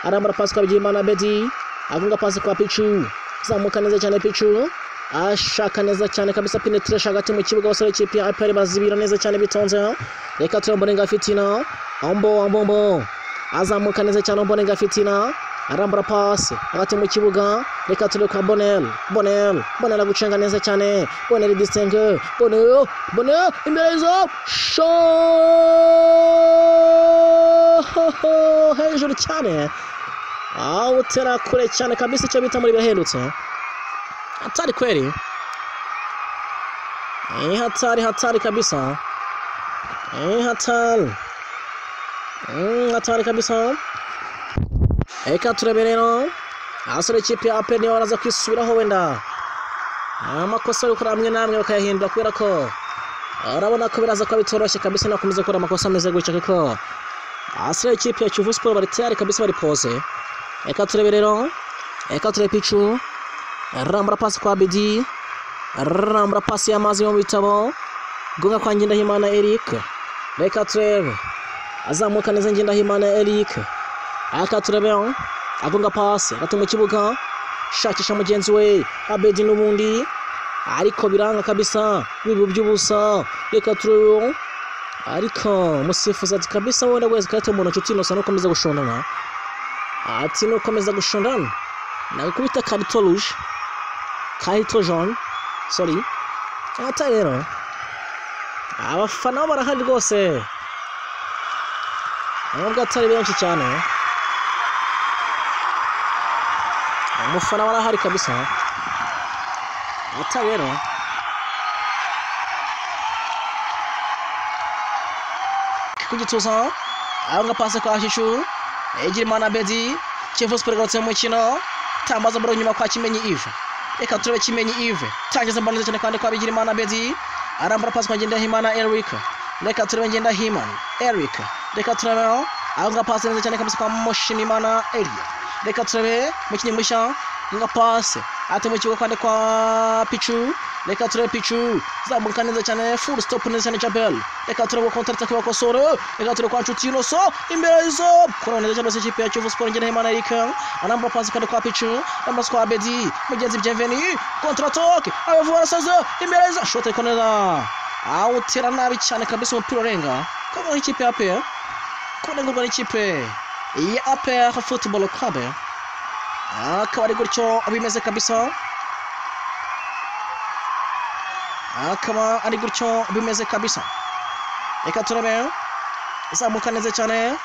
Arambara pasi kwa Bigirimana Bedi, agunga pasi kwa Pichu, zamuka neza cyane Pichu, ashaka neza cyane kabisa penetration hagati mu kibuga. Abasore ikipe ya APR bazibira neza cyane bitonze. Reka turambone Fitina, ombo ombo azamuka neza cyane Ombolenga Fitina, arambura pasi hagati mu kibuga. Reka turebe kwa Bonel, Bonel, Bonel agucenga neza cyane, Bonel distingue, Bonel, Bonel imbere y'izo sho hejuru cyane, awutera kure cyane kabisa, icyo bita muri birahendutse. Hatari kweli, hatari hatari kabisa, hatari hatari kabisa. Reka turebe rero abasore ikipe ya APR niba baraza kwisubiraho, wenda amakosa bari gukora amwe n'amwe bakayahindura, kubera ko urabona ko biraza kuba bitoroshye kabisa nakomeza gukora amakosa ameze gutya, kuko abasore ikipe ya Kiyovu Sport bari tayari kabisa, bari pose. Reka turebe rero, reka turebe Pichu, rambura pasi kwa Bedi, rambura pasi y'amazi yo mu bitabo, gonga kwa Ngendahimana Eric. Reka turebe azamuka neza Ngendahimana Eric, aka turebe agonga pasi hagati mu kibuga, shakisha mugenzi we Abedi n'ubundi, ariko biranga kabisa, bibu by'ubusa. Reka turebe, ariko musifuzi ati kabisa wenda wese karate umuntu nshuti inosa nukomeza gushondana, ati nukomeza gushondana nagukubita karito rouge, karito jaune, sorry. Ata rero abafana bo barahari rwose, nubwo atari benshi cyane, umufana warahari kabisa. Ata rero kugituza aho pasi kwa Shishu, Egirimana Bedi, Kiyovu Sport igarutse mu mukino, tambaza baro nyuma kwa Kimenyi Yves. Reka turebe Kimenyi Yves, tangiza mbona neza cyane kandi kwa Bigirimana Bedi, arambura pasi kwa Ngendahimana Eric. Reka turebe Ngendahimana Eric, reka turebe aho pasi neza cyane kabisa kwa Mushimimana Elia. Reka turebe mukinyi mushya nga pasi ate mu kibuga kandi kwa Pichu. Reka turebe Pichu zamuka neza cyane, full stop neza cyane Jabel. Reka turebe counter attack bakosoro, reka turebe kwa Nshuti Inoso imbere y'izo kora neza cyane ikipe ya Kiyovu Sport. Ngendahimana Eric anambura pasi kandi kwa Pichu, arambura kwa Abedi mugenzi Bienvenu, counter attack abavu barasaze imbere y'izo shot ariko neza awutera nabi cyane kabisa, umupira urenga kama ikipe ya APR, kunengurwa n'ikipe ya APR Football Club. Akaba ari gutyo bimeze kabisa, akaba ari gutyo bimeze kabisa. Reka turebe zamuka neza cyane,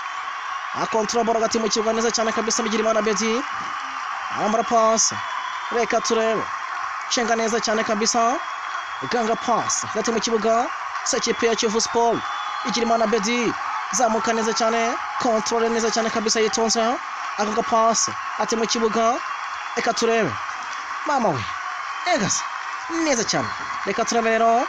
akontrola baro hagati mu kibuga neza cyane kabisa, Bigirimana Bedi arambura pasi. Reka turebe cenga neza cyane kabisa, ganga pasi hagati mu kibuga sekipe ya Kiyovu Sport. Bigirimana Bedi zamuka neza cyane, kontrole neza cyane kabisa, yitonze agonga pasi ati mu kibuga. Reka turebe mama we egase neza cyane. Reka turebe rero,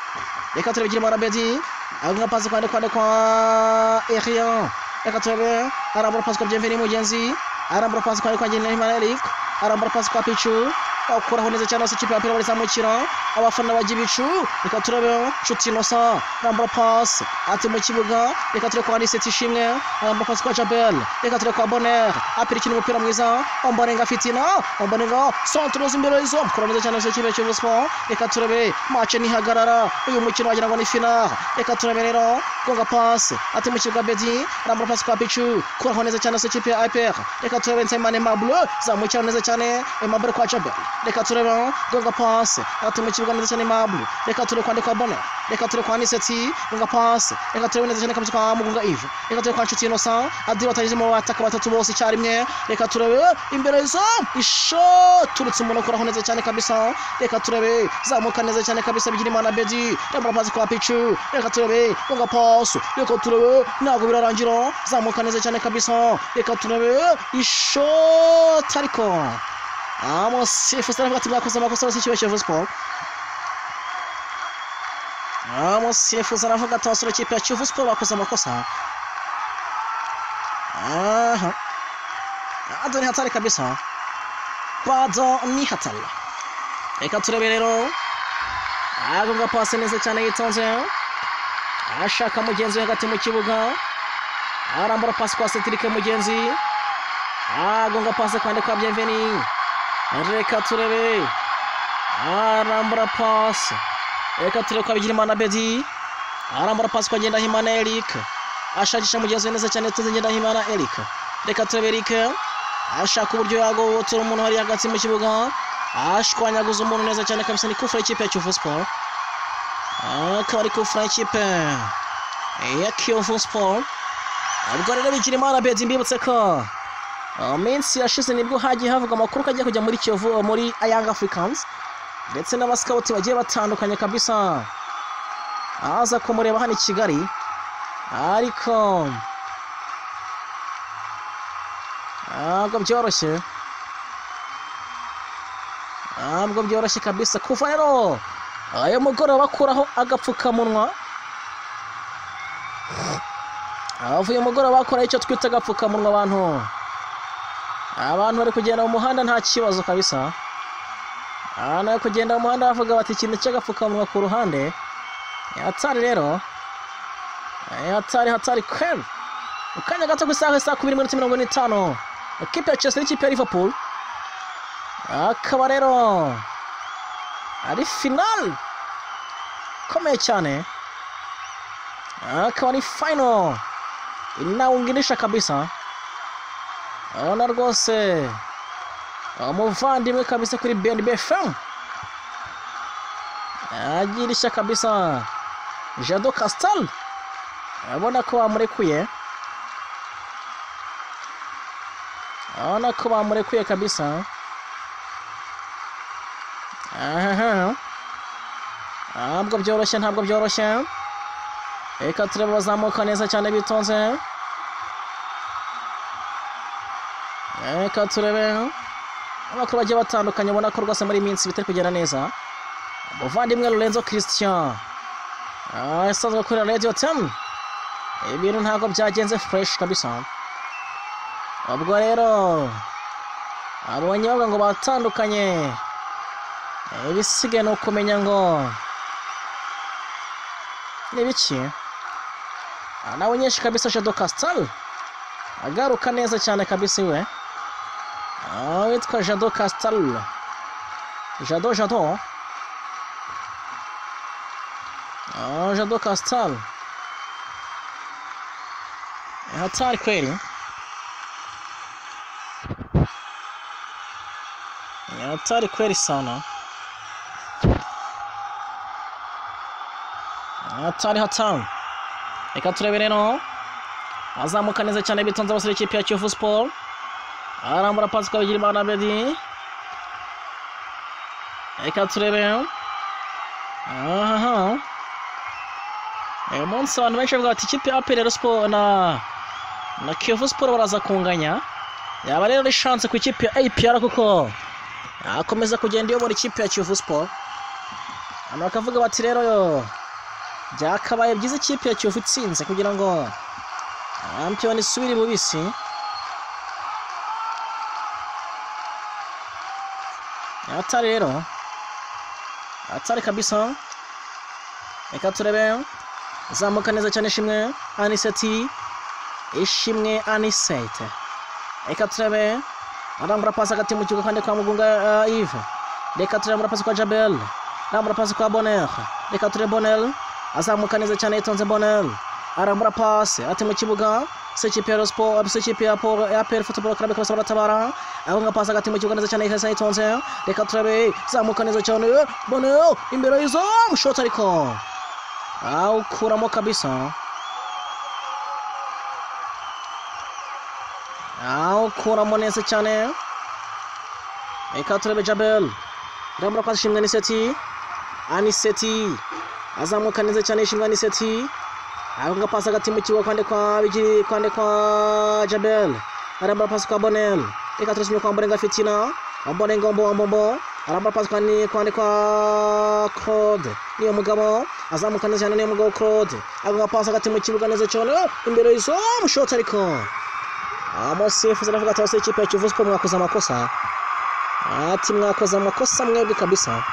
reka turebe Bigirimana Bedi agonga pasi kwande kwande kwa Erian. Reka turebe arambura pasi kwa Bienvenu mugenzi, arambura pasi kwande kwa Ngendahimana Eric, arambura pasi kwa Pichu, akuraho neza cyane ikipe ya APR barizamukira abafana bajya ibicu. Reka turebe Nshuti Inosa arambura pasi ati mu kibuga. Reka turebe kwa Aniseti Ishimwe, arambura pasi kwa Jabel. Reka turebe kwa Bonheur, APR ikina umupira mwiza, Ombolenga Fitina, Ombolenga centre imbere y'izo kora neza cyane ikipe ya Kiyovu Sport. Reka turebe match ntihagarara, uyu mukino wagira ngo ni final. Reka turebe rero gonga pasi ati mu kibuga Bedi, arambura pasi kwa Pichu, kuraho neza cyane ikipe ya APR. Reka turebe Nsabimana Aimable, zamukira neza cyane Aimable kwa Jabel. Reka turebe gonga pasi ati mu kibuga neza cyane Aimable. Reka turebe kwande kwa Bonheur, reka turebe kwa Aniseti, gonga pasi. Reka turebe neza cyane kabisa kwa Mugunga Yves. Reka turebe kwa Nshuti Innocent, Adil batageze mu bataka batatu bose icyarimwe. Reka turebe imbere y'izo ishot turutse umuntu akuraho neza cyane kabisa. Reka turebe zamuka neza cyane kabisa Bigirimana Bedi, arambura pasi kwa Pichu. Reka turebe gonga pasi, reka turebe ntabwo birarangira, zamuka neza cyane kabisa. Reka turebe ishot ariko Musifuzi aravuga ati mwakoze amakosa bose ikipe ya Kiyovu Sport. Musifuzi aravuga ati abasore ikipe ya Kiyovu Sport bakoze amakosa. Aha, bado ni hatari kabisa, bado ni hatari. Reka turebe rero agonga pasi neza cyane yitonze, ashaka mugenzi we hagati mu kibuga, arambura pasi kwa Cedric mugenzi, Agonga pasi kandi kwa Bienveni. Reka turebe. Arambura pasi. Reka turebe kwa Bigirimana Bedi. Arambura pasi kwa Ngendahimana Eric. Ashakisha mugenzi we neza cyane tuzi Ngendahimana Eric. Reka turebe Eric. Ashaka uburyo yagobotora umuntu hari hagati mu kibuga. Ashwanyaguza umuntu neza cyane kabisa. Ni kufra ikipe ya Kiyovu Sport. Akaba ari kufra ikipe ya Kiyovu Sport. Ubwo rero Bigirimana Bedi mbibutse ko minsi yashize nibwo hagiye havugwa amakuru ko agiye kujya muri Kiyovu, muri Young Africans, ndetse n'abasikawuti bagiye batandukanye kabisa aza kumureba hano i Kigali, ariko ntabwo byoroshye, ntabwo byoroshye kabisa. Kuva rero ayo mugoroba bakuraho agapfukamunwa, avuye mugoroba bakora icyo twita agapfukamunwa, abantu bari kugenda mu muhanda nta kibazo kabisa. Abantu bari kugenda mu muhanda bavuga bati ikintu cy'agapfukamunwa ku ruhande. Hatari rero, hatari hatari kweli. Mu kanya gato ku isaha saa 2:45 ikipe ya Chelsea n'ikipe ya Liverpool, akaba rero ari final ikomeye cyane, akaba ari final inawungirisha kabisa. Urabona rwose umuvandimwe kabisa kuri BNB FM agirisha kabisa Jado Castel, urabona ko bamurekuye, urabona ko bamurekuye kabisa. Aha, ntabwo byoroshye, ntabwo byoroshye. Reka turebe bazamuka neza cyane bitonze. Reka turebe amakuru bagiye batandukanye, ubona ko rwose muri iyi minsi bitari kugenda neza. Umuvandimwe Lorenzo Christian asanzwe akorera Radio 10, ibintu ntabwo byagenze fresh kabisa. Ubwo rero abonye bavuga ngo batandukanye, ibisigaye ni ukumenya ngo ni biki. Nawe nyinshi kabisa Jado Castel agaruka neza cyane kabisa iwe. Witwa Jado Castel, Jado Jado Jado Castel, hatari kweli, hatari kweli sana, hatari hatari. Reka turebe rero azamuka neza cyane bitonze abasore ikipe ya Kiyovu Sport. Arambura pasi kwa Bigirimana Bedi. Reka turebe. Aha, uyu munsi abantu benshi bavuga bati ikipe ya APR Sport na Kiyovu Sport baraza kunganya. Yaba rero ari chance ku ikipe ya APR kuko akomeza kugenda iyobora ikipe ya Kiyovu Sport. Abantu bakavuga bati rero yo byakabaye byiza ikipe ya Kiyovu itsinze kugira ngo shampiyona isubire bubisi. Hatari rero, hatari kabisa. Reka turebe zamuka neza cyane Ishimwe Aniseti, Ishimwe Anisete. Reka turebe arambura pasi hagati mu kibuga kandi kwa Mugunga Yves. Reka turebe arambura pasi kwa Jabel, arambura pasi kwa Bonheur. Reka turebe Bonheur azamuka neza cyane yitonze Bonheur, arambura pasi ati mu kibuga ikipe ya Sport, ikipe ya APR Football Club kabisa baratabara. Agonga pasi hagati mu kibuga neza cyane yitonze. Reka turebe zamuka neza cyane Bonheur imbere y'izamu, shot ariko awukuramo kabisa, awukuramo neza cyane. Reka turebe Jabel arambura pasi Ishimwe Aniseti, Aniseti azamuka neza cyane Ishimwe Aniseti, agonga pasi hagati mu kibuga kwande kwa Bigiri, kwande kwa Jabel, arambura pasi kwa Bonel. Reka turebe kwa Mborenga Fitina, Mborenga Mbombo arambura pasi kwande kwa Claude niyo mugabo azamuka neza cyane niyo mugabo Claude, agonga pasi hagati mu kibuga neza cyane imbere y'izamu, shot ariko umusifuzi aravuga ati ikipe ya Kiyovu Sport mwakoze amakosa, ati mwakoze amakosa mwebwe kabisa,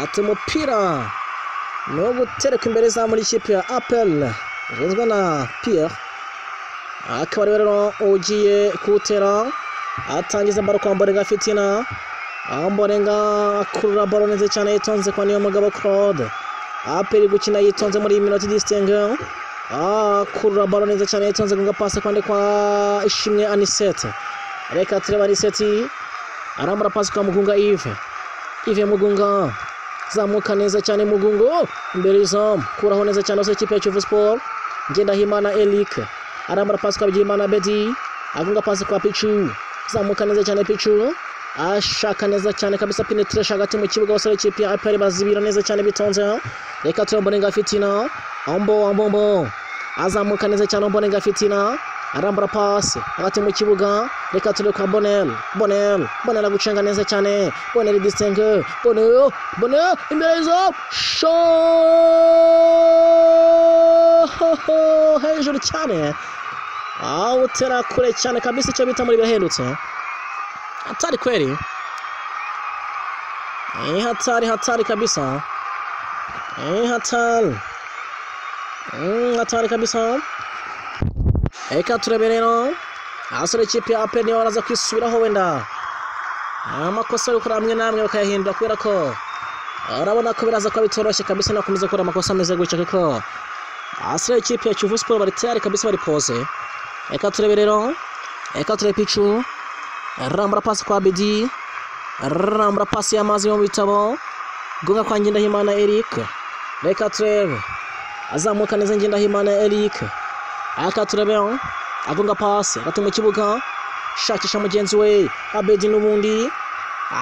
ati umupira no gutereka imbere za muri ikipe ya APR rigizwe na Pierre. Akaba ari rero ugiye kuwutera, atangiza baro kwa Mborenga Fitina. Mborenga akurura baro neza cyane yitonze kwa Niyomugabo Claude. APR gukina yitonze muri iyi minota distingue. Akurura baro neza cyane yitonze gunga pasi kwande kwa Ishimwe Anisete. Reka turebe Aniseti arambura pasi kwa Mugunga Yves. Yves Mugunga zamuka neza cyane Mugungo imbere y'izamu, kuraho neza cyane ikipe ya Kiyovu Sport. Ngendahimana Eric arambura pasi kwa Bigirimana Bedi, agunga pasi kwa Pichu, zamuka neza cyane Pichu ashaka neza cyane kabisa penetration hagati mu kibuga basore ikipe ya APR bazibira neza cyane bitonze. Reka turebe Mborenga Fitina, ombo azamuka neza cyane Mborenga Fitina arambura pasi hagati mu kibuga. Reka turebe kwa Bonel, Bonel agucenga neza cyane, Bonel distingue, Bonel imbere y'izamu, hejuru cyane, awutera kure cyane kabisa, icyo bita muri birahendutse. Hatari kweli, hatari kabisa, hatari kabisa. Reka turebe rero abasore ikipe ya APR niyo baraza kwisubiraho, wenda amakosa ari gukora amwe n'amwe bakayahindura, kubera ko urabona ko biraza kuba bitoroshye kabisa nakomeza gukora amakosa ameze gutya, kuko abasore ikipe ya Kiyovu Sport bari tayari kabisa, bari pose. Reka turebe rero, reka turebe Pichu rambura pasi kwa Bedi, rambura pasi y'amazi yo mu bitabo, gonga kwa Ngendahimana Eric. Reka turebe azamuka neza Ngendahimana Eric, aka turebe agonga pasi hagati mu kibuga, shakisha mugenzi we Abedi n'ubundi,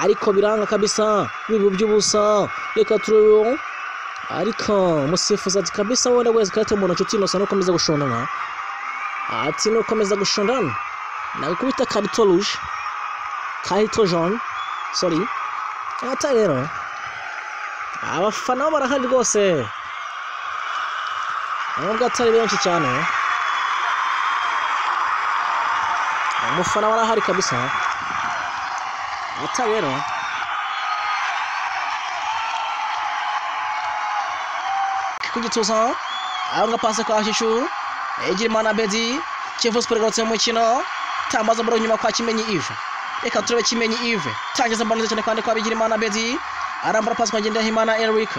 ariko biranga kabisa, bibu by'ubusa. Reka turebe, ariko musifuzi ati kabisa wenda wese karate umuntu nshuti Innocent nukomeza gushondana, ati nukomeza gushondana nagukubita carton rouge, carton jaune, sorry. Ata rero abafana barahari rwose, nubwo atari benshi cyane, umufana warahari kabisa. Ata rero kugituza aho pasi kwa Shishu Egirimana Bedi. Kiyovu Sport igarutse mu mukino, tambaza baro nyuma kwa Kimenyi Yves. Reka turebe Kimenyi Yves tangiza baro neza cyane kandi kwa Bigirimana Bedi, arambura pasi kwa Ngendahimana Eric.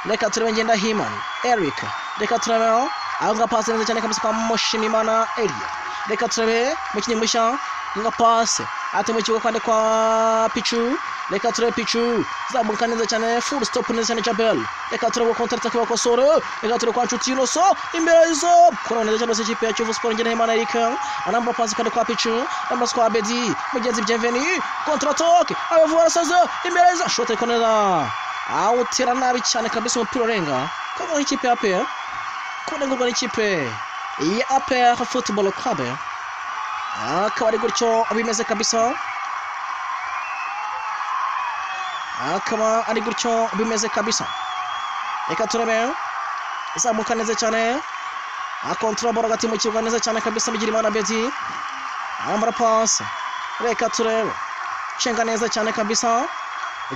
Reka turebe Ngendahimana Eric, reka turebe aho pasi neza cyane kabisa kwa Mushimimana Elia. Reka turebe mukinyi mushya nga pasi ate mu kibuga kwande kwa Pichu. Reka turebe Pichu zamuka neza cyane, full stop neza cyane Jabel. Reka turebe counter attack bakosore. Reka turebe kwa Nshuti Innocent imbere y'izo kora neza cyane ikipe ya Kiyovu Sport. Ngendahimana Eric arambura pasi kwande kwa Pichu, arambura kwa Bedi mugenzi Bienvenu, counter attack abavu barasaze imbere y'izo shot ariko neza awutera nabi cyane kabisa, umupira urenga kwa ikipe ya APR, kunengurwa n'ikipe ya APR Football Club. Akaba ari gutyo bimeze kabisa, akaba ari gutyo bimeze kabisa. Reka turebe izamuka neza cyane, akontrola baro hagati mu kibuga neza cyane kabisa, Bigirimana Bedi arambura pasi. Reka turebe cenga neza cyane kabisa,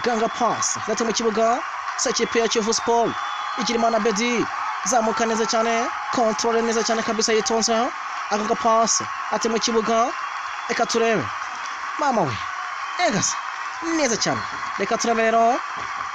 ganga pasi hagati mu kibuga ikipe ya Kiyovu Sport. Bigirimana Bedi zamuka neza cyane, kontrole neza cyane kabisa yitonze, agonga pasi ati mu kibuga. Reka turebe mama we egase neza cyane. Reka turebe rero,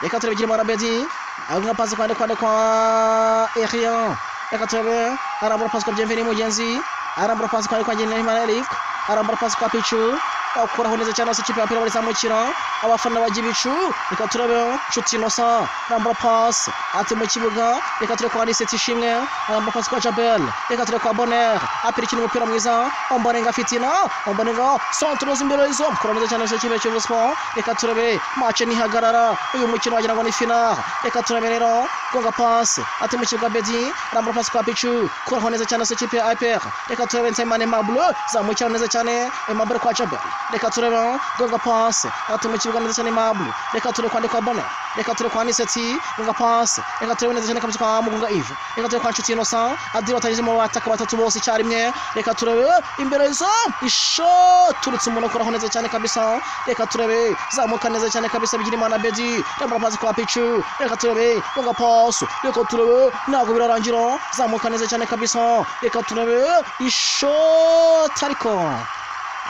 reka turebe Bigirimana Bedi agonga pasi kwande kwa Erian. Reka turebe arambura pasi kwa Bienvenu mugenzi, arambura pasi kwa Ngendahimana Eric, arambura pasi kwa Pichu, akuraho neza cyane ikipe ya APR barizamukira abafana bajya ibicu. Reka turebe Nshuti Innocent arambura pasi ati mu kibuga. Reka turebe kwa Aniseti Ishimwe arambura pasi kwa Jabel. Reka turebe kwa Bonheur, APR ikina umupira mwiza, Omborenga Fitina, Omborenga centre imbere y'izo kora neza cyane ikipe ya Kiyovu Sport. Reka turebe match ntihagarara, uyu mukino wagira ngo ni final. Reka turebe rero gonga pasi ati mu kibuga Bedi arambura pasi kwa Pichu, kuraho neza cyane ikipe ya APR. Reka turebe Nsabimana Aimable zamukira neza cyane Aimable kwa Jabel. Reka turebe gonga passe ati mu kibuga neza cyane Mablu. Reka turebe kwandika Bonheur. Reka turebe kwa Aniseti gonga passe. Reka turebe neza cyane kabisa kwa Mugunga Yves. Reka turebe kwa Nshuti Innocent Adil batageze mu bataka batatu bose icyarimwe. Reka turebe imbere zo ishoturutse umuntu akoraho neza cyane kabisa. Reka turebe zamuka neza cyane kabisa Bigirimana Bedi rambura passe kwa Pichu. Reka turebe gonga passe. Reka turebe ntabwo birarangira zamuka neza cyane kabisa. Reka turebe ishoti ariko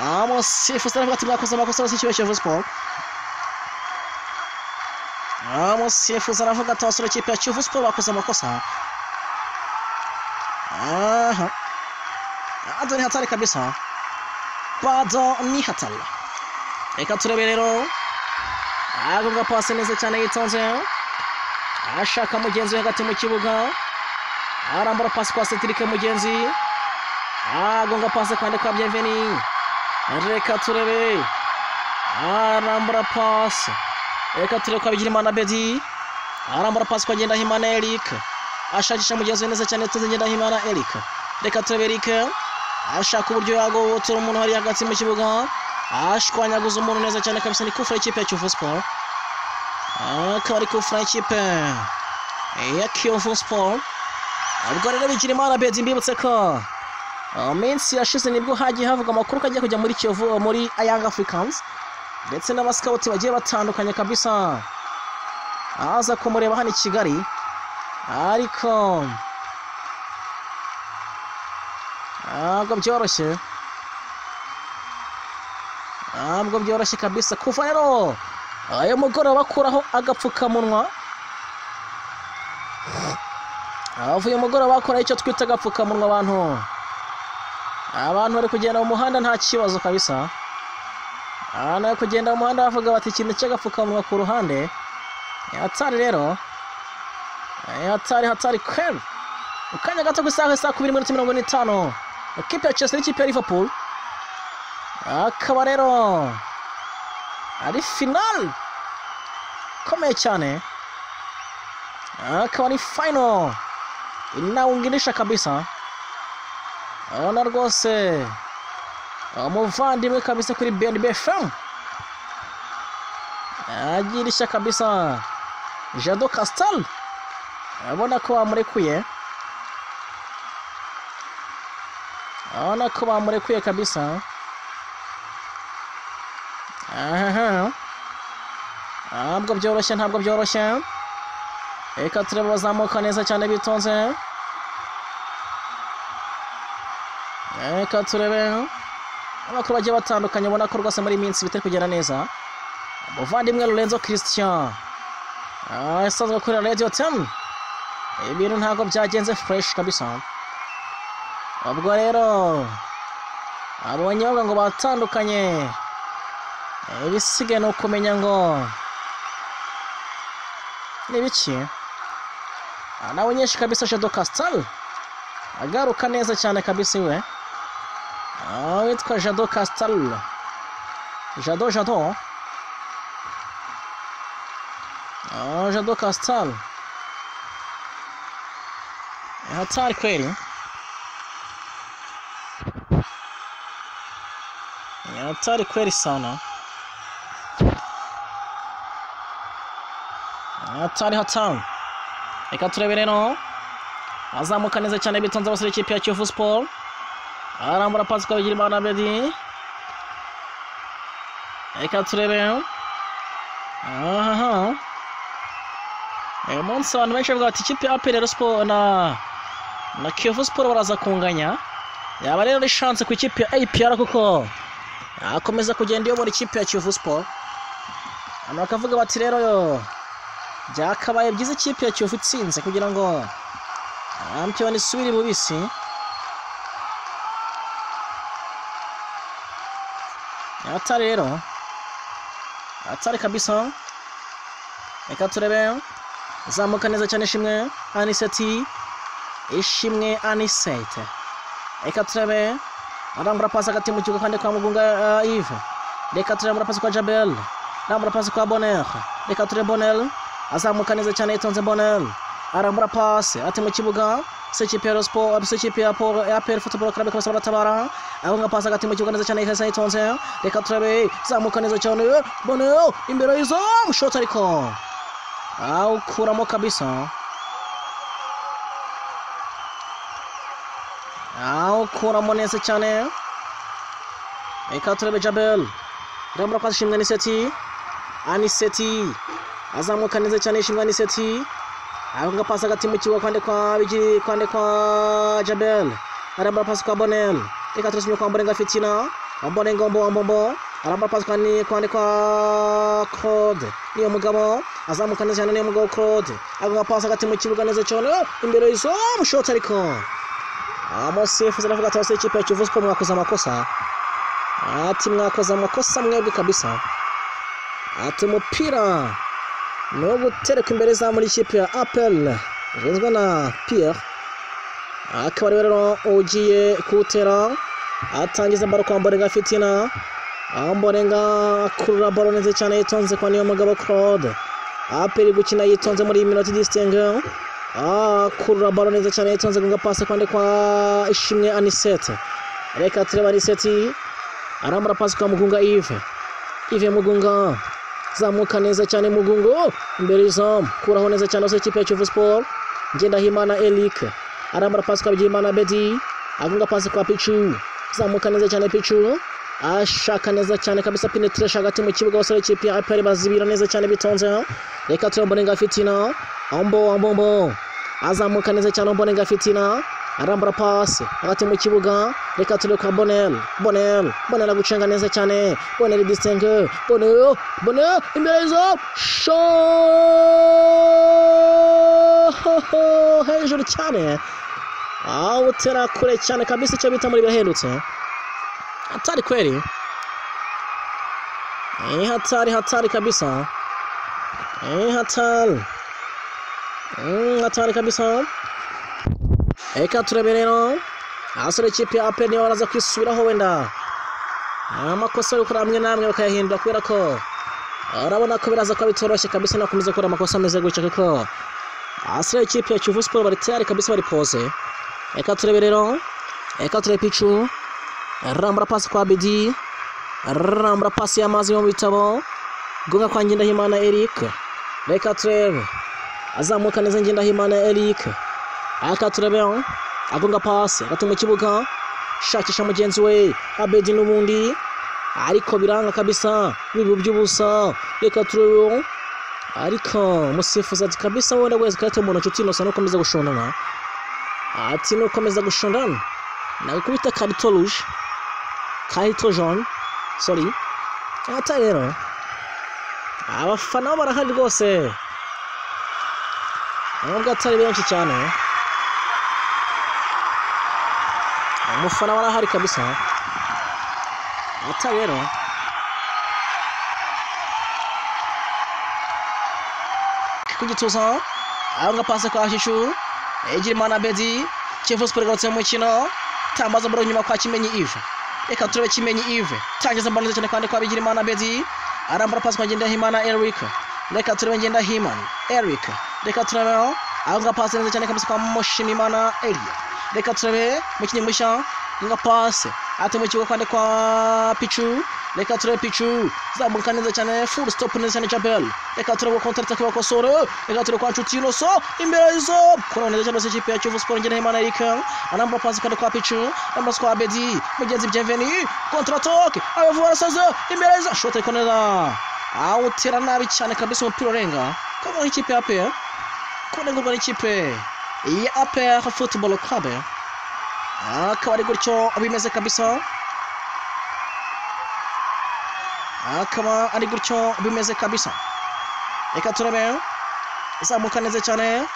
Umusifuzi aravuga ati mwakoze amakosa bose ikipe ya Kiyovu Sport. Umusifuzi aravuga ati abasore ikipe ya Kiyovu Sport bakoze amakosa. Aha. Bado ni hatari kabisa. Bado ni hatari. Reka turebe rero. Agonga pasi neza cyane yitonze. Ashaka mugenzi we hagati mu kibuga. Arambura pasi kwa Cedric mugenzi. Agonga pasi kwande kwa Bienveni. Reka turebe. Arambura pasi. Reka turebe kwa Bigirimana Bedi. Arambura pasi kwa Ngendahimana Eric. Ashakisha mugenzi we neza cyane tuzi Ngendahimana Eric. Reka turebe Eric. Ashaka uburyo yagobotora umuntu hari hagati mu kibuga. Ashwanyaguza umuntu neza cyane kabisa. Ni kufra ikipe ya Kiyovu Sport. Akaba ari kufra ikipe ya Kiyovu Sport. Ubwo rero Bigirimana Bedi mbibutse ko minsi yashize nibwo hagiye havuga amakuru ko agiye kujya muri Kiyovu muri Young Africans ndetse n'abasikawuti bagiye batandukanye kabisa aza kumureba hano i Kigali, ariko ntabwo byoroshye, ntabwo byoroshye kabisa. Kuva rero ayo mugoroba bakuraho agapfukamunwa, avuye mugoroba bakora icyo twita agapfukamunwa, abantu bari kugenda mu muhanda nta kibazo kabisa. Abantu bari kugenda mu muhanda bavuga bati ikintu cy'agapfukamunwa ku ruhande. Hatari rero, hatari hatari kweli. Ukanya gato ku isaha saa 2:45 ikipe ya Chelsea n'ikipe ya Liverpool, akaba rero ari final ikomeye cyane, akaba ari final inaunganisha kabisa. Urabona rwose umuvandimwe kabisa kuri BNB FM agirisha kabisa Jado Castel, urabona ko bamurekuye, urabona ko bamurekuye kabisa. Aha, ntabwo byoroshye, ntabwo byoroshye. Reka turebe bazamuka neza cyane bitonze. Reka turebe amakuru bagiye batandukanye, ubona ko rwose muri minsi bitari kugenda neza. Umuvandimwe Lorenzo Christian asanzwe akorera Radio 10, ibintu ntabwo byagenze fresh kabisa. Ubwo rero abonye bavuga ngo batandukanye, ibisigaye ni ukumenya ngo ni biki. Nawe nyinshi kabisa Jado Castel agaruka neza cyane kabisa iwe. Witwa Jado Castel, Jado Jado Jado Castel, hatari kweli, hatari kweli sana, hatari hatari. Reka turebe rero azamuka neza cyane bitonze abasore ikipe ya Kiyovu Sport. Arambura pasi kwa Bigirimana Bedi. Reka turebe. Aha. Uyu munsi abantu benshi bavuga bati ikipe ya APR Sport na Kiyovu Sport baraza kunganya. Yaba rero ari chance ku ikipe ya APR kuko akomeza kugenda iyobora ikipe ya Kiyovu Sport. Hano bakavuga bati rero yo byakabaye byiza ikipe ya Kiyovu itsinze kugira ngo shampiyona isubire bubisi. Hatari rero, hatari kabisa. Reka turebe zamuka neza cyane Ishimwe Aniseti, Ishimwe Anisete. Reka turebe arambura pasi hagati mu kibuga kandi kwa Mugunga Yves. Reka turebe arambura pasi kwa Jabel, arambura pasi kwa Bonheur. Reka turebe Bonheur azamuka neza cyane yitonze Bonheur, arambura pasi ati mu kibuga. Ikipe ya Sport, ikipe ya APR Football Club kabisa baratabara. Aho pasi hagati mu kibuga neza cyane ikasa yitonze. Reka turabe zamuka neza cyane Bonel imbere y'izamu shot ariko awukuramo kabisa, awukuramo neza cyane. Reka turebe Jabel rambura kwa Ishimwe Aniseti, Aniseti azamuka neza cyane Ishimwe Aniseti aho pasi hagati mu kibuga kwande kwa Bigiri kwande kwa Jabel arambura pasi kwa Bonel. Reka turasubire kwa Mborenga Fitina, Mborenga Mbombo arambura pasi kwande kwa Claude niyo mugabo azamuka neza cyane niyo mugabo Claude aho pasi hagati mu kibuga neza cyane imbere y'izamu shot ariko umusifuzi aravuga ati abasore ikipe ya Kiyovu Sport mwakoze amakosa, ati mwakoze amakosa mwebwe kabisa, ati umupira ni uwo gutereka imbere za muri ikipe ya APR igizwe na Pierre, akaba ari rero ugiye kuwutera atangiza baro kwa Mborenga Fitina, Mborenga akurura baro neza cyane yitonze kwa niyo mugabo Claude. APR gukina yitonze muri iyi minota distingue, akurura baro neza cyane yitonze gunga pasi kwande kwa Ishimwe Anisete. Reka turebe Aniseti arambura pasi kwa Mugunga Yves, Yves Mugunga zamuka neza cyane Mugungo imbere y'izamu kuraho neza cyane abasore ikipe ya Kiyovu Sport. Ngendahimana Eric arambura pasi kwa Bigirimana Bedi agunga pasi kwa Pichu zamuka neza cyane Pichu ashaka neza cyane kabisa penetration hagati mu kibuga abasore ikipe ya APR bazibira neza cyane bitonze. Reka turebe Mborenga Fitina Ombo Ombo azamuka neza cyane Mborenga Fitina arambura pasi hagati mu kibuga. Reka turebe kwa Bonel, Bonel Bonel agucenga neza cyane Bonel distingue Bonel Bonel imbere y'izamu shot hejuru cyane awutera kure cyane kabisa icyo bita muri birahendutse hatari kweli, hatari hatari kabisa, hatari hatari kabisa. Reka turebe rero abasore ikipe ya APR niba baraza kwisubiraho wenda amakosa ari gukora amwe n'amwe bakayahindura kubera ko urabona ko biraza kuba bitoroshye kabisa nakomeza gukora amakosa ameze gutya kuko abasore ikipe ya Kiyovu Sport bari tayari kabisa bari pose. Reka turebe rero, reka turebe Pichu rambura pasi kwa Bedi, rambura pasi y'amazi yo mu bitabo gonga kwa Ngendahimana Eric. Reka turebe azamuka neza Ngendahimana Eric, aka turebe agonga pasi hagati mu kibuga shakisha mugenzi we Abedi n'ubundi ariko biranga kabisa bibu by'ubusa. Reka turebe ariko musifuzi ati kabisa wenda wese karate umuntu nshuti Innocent nukomeza gushondana, ati nukomeza gushondana nagukubita carton rouge, carton jaune sorry. Ata rero abafana barahari rwose nubwo atari benshi cyane, umufana barahari kabisa. Ata rero kugituza aho pasi kwa Shishu Egirimana Bedi Kiyovu Sport igarutse mu mukino tambaza baro nyuma kwa Kimenyi Yves. Reka turebe Kimenyi Yves tangiza baro neza cyane kwande kwa Bigirimana Bedi arambura pasi kwa Ngendahimana Eric. Reka turebe Ngendahimana Eric, reka turebe aho pasi neza cyane kabisa kwa Mushimimana Elia. Reka turebe mukinyi mushya nga pasi ate mu kibuga kwande kwa Pichu. Reka turebe Pichu zamuka neza cyane full stop neza cyane Jabel. Reka turebe counter attack bakosore. Reka turebe kwa Nshuti Innocent imbere y'izamu kora neza cyane ikipe ya Kiyovu Sport Ngendahimana Eric anambura pasi kwande kwa Pichu arambura kwa Bedi mugenzi Bienvenu counter attack abavuga arasaze imbere y'izamu shot ariko neza awutera nabi cyane kabisa umupira urenga kama ikipe ya APR kunengurwa n'ikipe ya APR Football Club akaba ari gutyo bimeze kabisa, akaba ari gutyo bimeze kabisa. Reka turebe izamuka neza cyane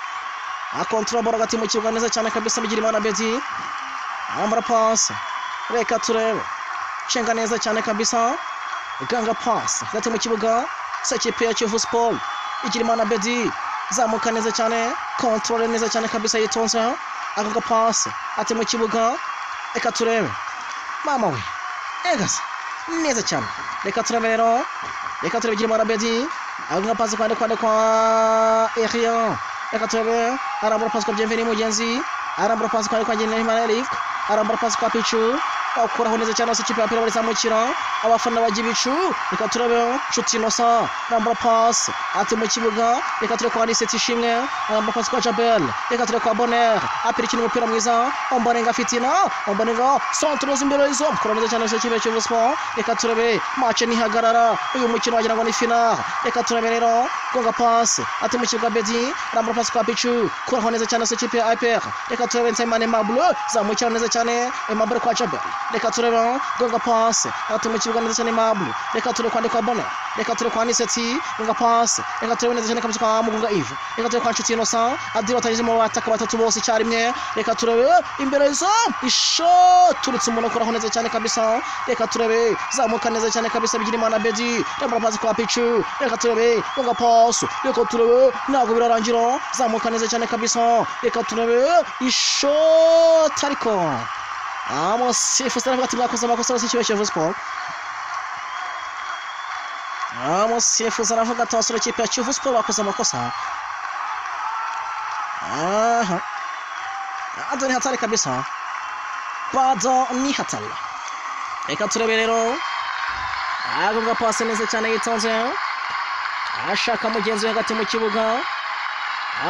akontrola baro hagati mu kibuga neza cyane kabisa Bigirimana Bedi arambura pasi. Reka turebe cenga neza cyane kabisa ganga pasi hagati mu kibuga ikipe ya Kiyovu Sport Bigirimana Bedi zamuka neza cyane kontrole neza cyane kabisa yitonze agonga pasi ati mu kibuga. Reka turebe mama we egasa neza cyane. Reka turebe rero, reka turebe Bigirimana Bedi agonga pasi kwande kwande kwa Erian. Reka turebe arambura pasi kwa Bienvenu mugenzi arambura pasi kwa Ngendahimana Eric arambura pasi kwa Pichu Bakuraho neza cyane ikipe ya APR barizamukira abafana bajya ibicu. Reka turebe Nshuti Innocent rambura pass ati mu kibuga. Reka turebe kwa Anicet Ishimwe rambura pass kwa Jabel. Reka turebe kwa Bonheur. APR ikina umupira mwiza. Omborenga Fitina, Omborenga centre imbere y'izo kora neza cyane ikipe ya Kiyovu Sport. Reka turebe match ntihagarara, uyu mukino wagira ngo ni final. Reka turebe rero gonga pass ati mu kibuga Bedi rambura pass kwa Pichu, kuraho neza cyane ikipe ya APR. Reka turebe Nsabimana Aimable zamukira neza cyane Aimable kwa Jabel. Reka turebe gonga pass ati mu kibuga neza cyane Aimable. Reka turebe kwa Ndekwa Bonheur. Reka turebe kwa Anicet gonga pass. Reka turebe neza cyane kabisa kwa Mugunga Yves. Reka turebe kwa Nshuti Innocent Adil batanyuze mu bataka batatu bose icyarimwe. Reka turebe imbere y'izo ishot turutse umuntu akuraho neza cyane kabisa. Reka turebe zamuka neza cyane kabisa Bigirimana Bedi rambura pass kwa Pichu. Reka turebe gonga pass. Reka turebe ntabwo birarangira, zamuka neza cyane kabisa. Reka turebe ishot ariko umusifuzi aravuga ati mwakoze amakosa bose ikipe ya Kiyovu Sport. Umusifuzi aravuga ati abasore ikipe ya Kiyovu Sport bakoze amakosa. Aha, bado ni hatari kabisa, bado ni hatari. Reka turebe rero agonga pasi neza cyane yitonze, ashaka mugenzi we hagati mu kibuga,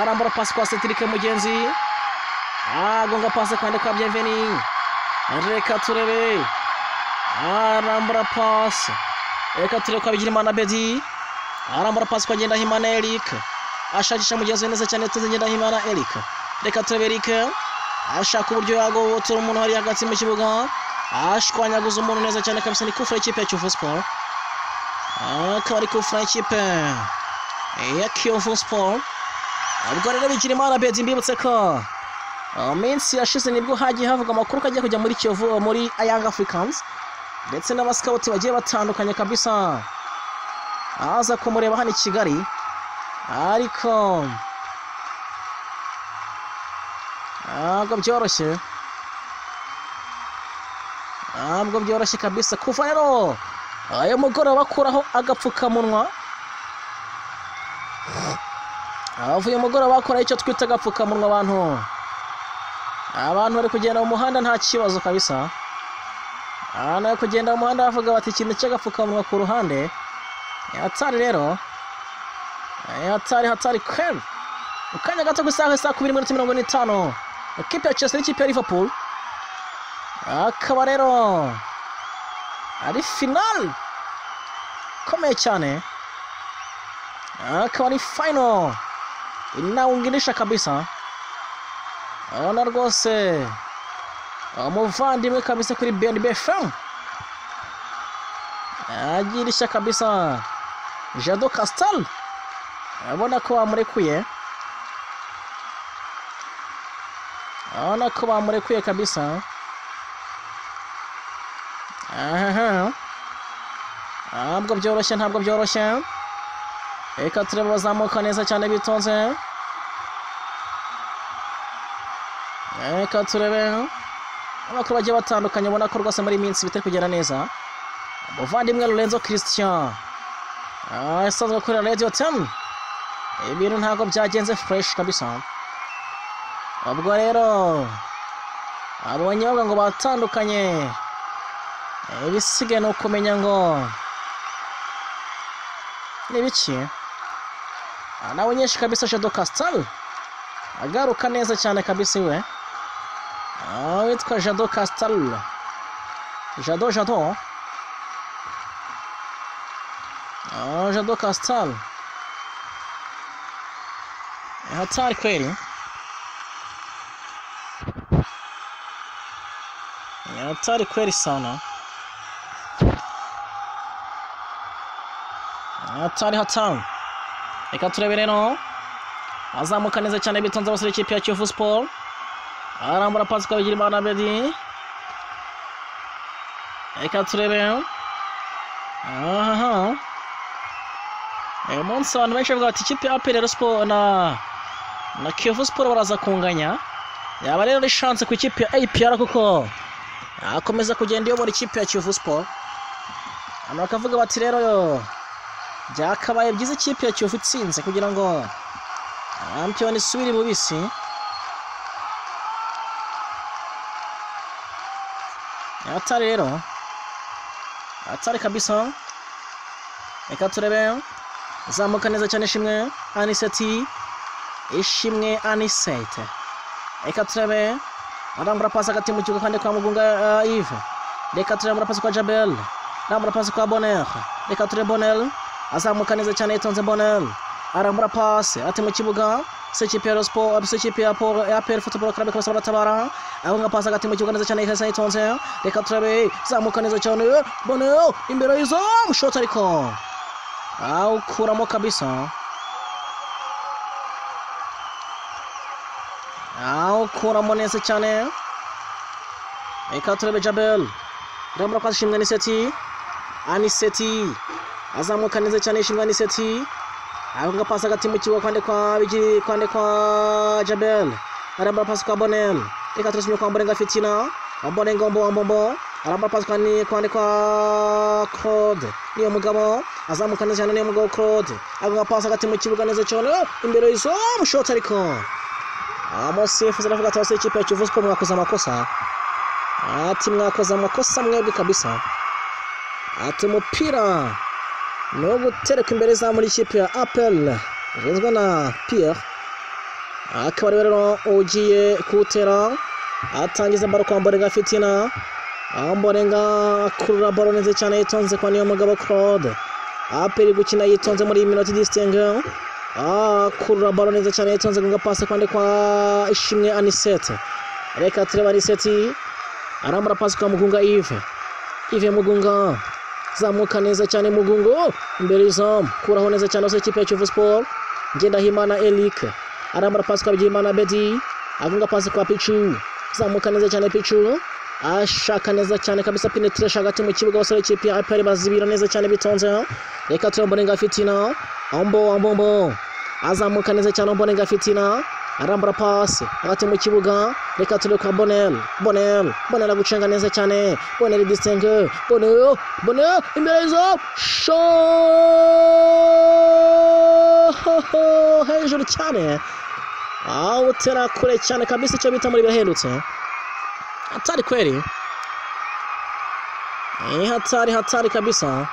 arambura pasi kwa Cedric Mugenzi, agonga pasi kandi kwa Bienveni. Reka turebe arambura pasi, reka turebe kwa Bigirimana Bedi, arambura pasi kwa Ngendahimana Eric, ashakisha mugenzi we neza cyane tuzi Ngendahimana Eric. Reka turebe Eric ashaka uburyo yagobotora umuntu hari hagati mu kibuga, ashwanyaguza umuntu neza cyane kabisa. Ni kufra ikipe ya Kiyovu Sport, akaba ari kufra ikipe ya Kiyovu Sport. Ubwo rero Bigirimana Bedi, mbibutse ko minsi yashize nibwo hagiye havuga amakuru ko agiye kujya muri Kiyovu, muri Young Africans, ndetse n'abasikawuti bagiye batandukanye kabisa aza kumureba hano i Kigali, ariko ntabwo byoroshye, ntabwo byoroshye kabisa. Kuva rero ayo mugoroba bakuraho agapfukamunwa, avuye mugoroba bakora icyo twita agapfukamunwa, abantu bari kugenda mu muhanda nta kibazo kabisa. Abantu bari kugenda mu muhanda bavuga bati ikintu cy'agapfukamunwa ku ruhande hatari rero, hatari hatari kweli. Mu kanya gato ku isaha 2:45 ikipe ya Chelsea n'ikipe ya Liverpool, akaba rero ari final ikomeye cyane, akaba ari final inaunganisha kabisa. Urabona rwose umuvandimwe kabisa kuri BNB FM agirisha kabisa Jado Castel, urabona ko bamurekuye, urabona ko bamurekuye kabisa. Aha, ntabwo byoroshye, ntabwo byoroshye. Reka turebe bazamuka neza cyane bitonze. Reka turebe amakuru bagiye batandukanye, ubona ko rwose muri iyi minsi bitari kugenda neza. Umuvandimwe Lorenzo Christian asanzwe akorera Radio 10, ibintu ntabwo byagenze fresh kabisa. Ubwo rero abonye bavuga ngo batandukanye, ibisigaye ni ukumenya ngo ni biki. Nawe nyinshi kabisa Jado Castel agaruka neza cyane kabisa iwe, witwa Jado Castel, Jado Jado Jado Castel, hatari kweli, hatari kweli sana, hatari hatari. Reka turebe rero azamuka neza cyane bitonze abasore ikipe ya Kiyovu Sport, arambura pasi kwa Bigirimana Bedi. Reka turebe aha, uyu munsi abantu benshi bavuga bati ikipe ya APR Sport na Kiyovu Sport baraza kunganya, yaba rero ari chance ku ikipe ya APR kuko akomeza kugenda iyobora ikipe ya Kiyovu Sport. Hano bakavuga bati rero yo byakabaye byiza ikipe ya Kiyovu itsinze kugira ngo shampiyona isubire bubisi. Hatari rero, hatari kabisa. Reka turebe, zamuka neza cyane Ishimwe Aniseti, Ishimwe Anisete. Reka turebe, arambura pasi hagati mu kibuga kandi kwa Mugunga Yves. Reka turebe, arambura pasi kwa Jabel, arambura pasi kwa Bonheur. Reka turebe Bonheur, azamuka neza cyane yitonze Bonheur, arambura pasi ati mu kibuga. Ikipe ya Sport, ikipe ya APR Football Club kabisa baratabara. Abonga pasi hagati mu kibuga neza cyane ihesa yitonze. Reka turebe, zamuka neza cyane Bonheur imbere y'izamu, shot ariko awukuramo kabisa, awukuramo neza cyane. Reka turebe Jabel, arambura pasi Ishimwe Aniseti, Aniseti azamuka neza cyane Ishimwe Aniseti, agonga pasi hagati mu kibuga kwande kwa Bigi, kwande kwa Jabel, arambura pasi kwa Bonel. Reka turebe kwa Mborenga Fitina, Mborenga Mbombo Mbombo, arambura pasi kwande kwa Claude niyo mugabo, azamuka neza cyane niyo mugabo Claude, agonga pasi hagati mu kibuga neza cyane imbere y'izamu, shot ariko umusifuzi aravuga ati abasore ikipe ya Kiyovu Sport mwakoze amakosa, ati mwakoze amakosa mwebwe kabisa, ati umupira ni uwo gutereka imbere izamu ry'ikipe ya APR rigizwe na Pierre, akaba ari we rero ugiye kuwutera. Atangiza baro kwa Mborenga Fitina, Mborenga akurura baro neza cyane yitonze kwa niyo mugabo Claude. APR gukina yitonze muri iyi minota distingue, akurura baro neza cyane yitonze gunga pasi kwande kwa Ishimwe Anisete. Reka turebe Aniseti, arambura pasi kwa Mugunga Yves, Yves Mugunga zamuka neza cyane Mugungo imbere y'izamu, kuraho neza cyane abasore ikipe ya Kiyovu Sport. Ngendahimana Eric arambura pasi kwa Bigirimana Bedi, agunga pasi kwa Pichu, zamuka neza cyane Pichu, ashaka neza cyane kabisa penetration hagati mu kibuga, abasore ikipe ya APR bazibira neza cyane bitonze. Reka turebe Mborenga Fitina, Ombo Ombo azamuka neza cyane Mborenga Fitina, arambura pasi hagati mu kibuga. Reka turebe kwa Bonel, Bonel, Bonel agucenga neza cyane Bonel distingue, Bonel, Bonel imbere y'izamu, shot hejuru cyane, awutera kure cyane kabisa, icyo bita muri birahendutse. Hatari kweli, hatari hatari kabisa,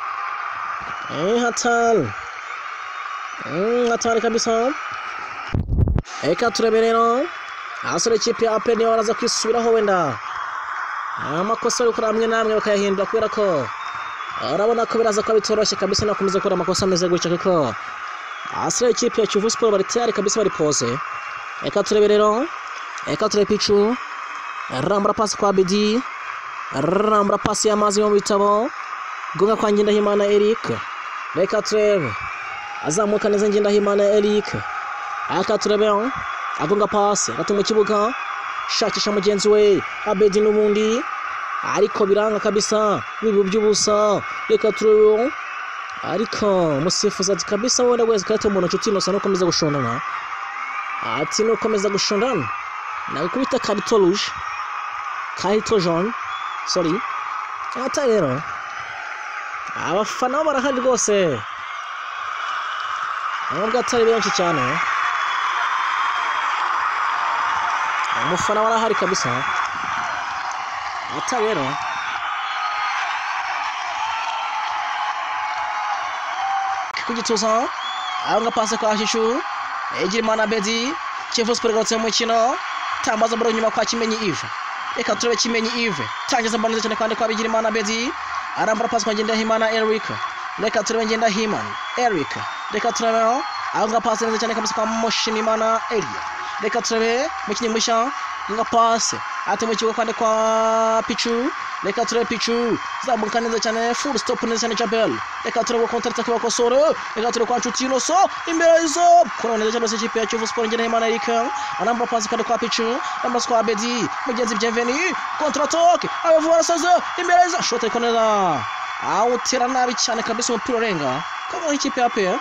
hatari hatari kabisa. Reka turebe rero abasore ikipe ya APR niyo baraza kwisubiraho, wenda amakosa bari gukora amwe n'amwe bakayahindura, kubera ko urabona ko biraza kuba bitoroshye kabisa nakomeza gukora amakosa ameze gutya, kuko abasore ikipe ya Kiyovu Sport bari tayari kabisa, bari pose. Reka turebe rero, reka turebe Pichu, arambura pasi kwa Bedi, arambura pasi y'amazi yo mu bitabo, gonga kwa Ngendahimana Eric. Reka turebe, azamuka neza Ngendahimana Eric, aka turebe agonga pasi hagati mu kibuga, shakisha mugenzi we Abedi n'ubundi, ariko biranga kabisa, bibu by'ubusa. Reka turebe, ariko musifuzi ati kabisa wenda wese karate umuntu nshuti inosa nukomeza gushondana, ati nukomeza gushondana nagukubita carton rouge, carton jaune, sorry. Ata rero abafana barahari rwose, nubwo atari benshi cyane, umufana warahari kabisa. Ata rero kugituza aho pasi kwa Shishu Egirimana Bedi, Kiyovu Sport igarutse mu mukino, tambaza baro nyuma kwa Kimenyi Yves. Reka turebe Kimenyi Yves, tangiza baro neza cyane kandi kwa Bigirimana Bedi, arambura pasi kwa Ngendahimana Eric. Reka turebe Ngendahimana Eric, reka turebe aho pasi neza cyane kabisa kwa Mushimimana Elia. Reka turebe mukinyi mushya nga pasi ati mu kibuga kwande kwa Pichu. Reka turebe Pichu zamuka neza cyane, full stop neza cyane Jabel. Reka turebe counter attack bakosoro, reka turebe kwa Nshuti Inoso imbere y'izo kora neza cyane ikipe ya Kiyovu Sport. Ngendahimana Eric arambura pasi kwande kwa Pichu, arambura kwa Abedi mugenzi Bienvenu, contre attaque abavu barasaze imbere y'izo shot ariko neza awutera nabi cyane kabisa, umupira urenga kama ikipe ya APR,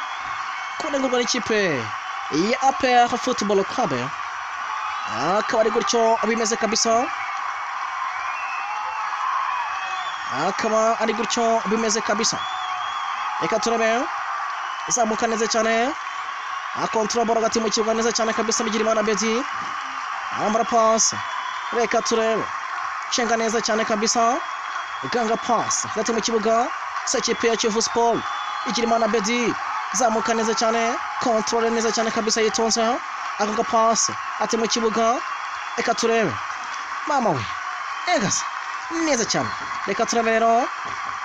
kurengurwa n'ikipe ya APR Football Club. Akaba ari gutyo bimeze kabisa, akaba ari gutyo bimeze kabisa. Reka turebe, izamuka neza cyane, akontrola baro hagati mu kibuga neza cyane kabisa Bigirimana Bedi, arambura pasi. Reka turebe, cenga neza cyane kabisa, Ganga pass hagati mu kibuga ikipe ya Kiyovu Sport. Bigirimana Bedi zamuka neza cyane, control neza cyane kabisa, yitonze. Agonga pass ati mu kibuga, reka turebe mama we egasa neza cyane. Reka turebe rero,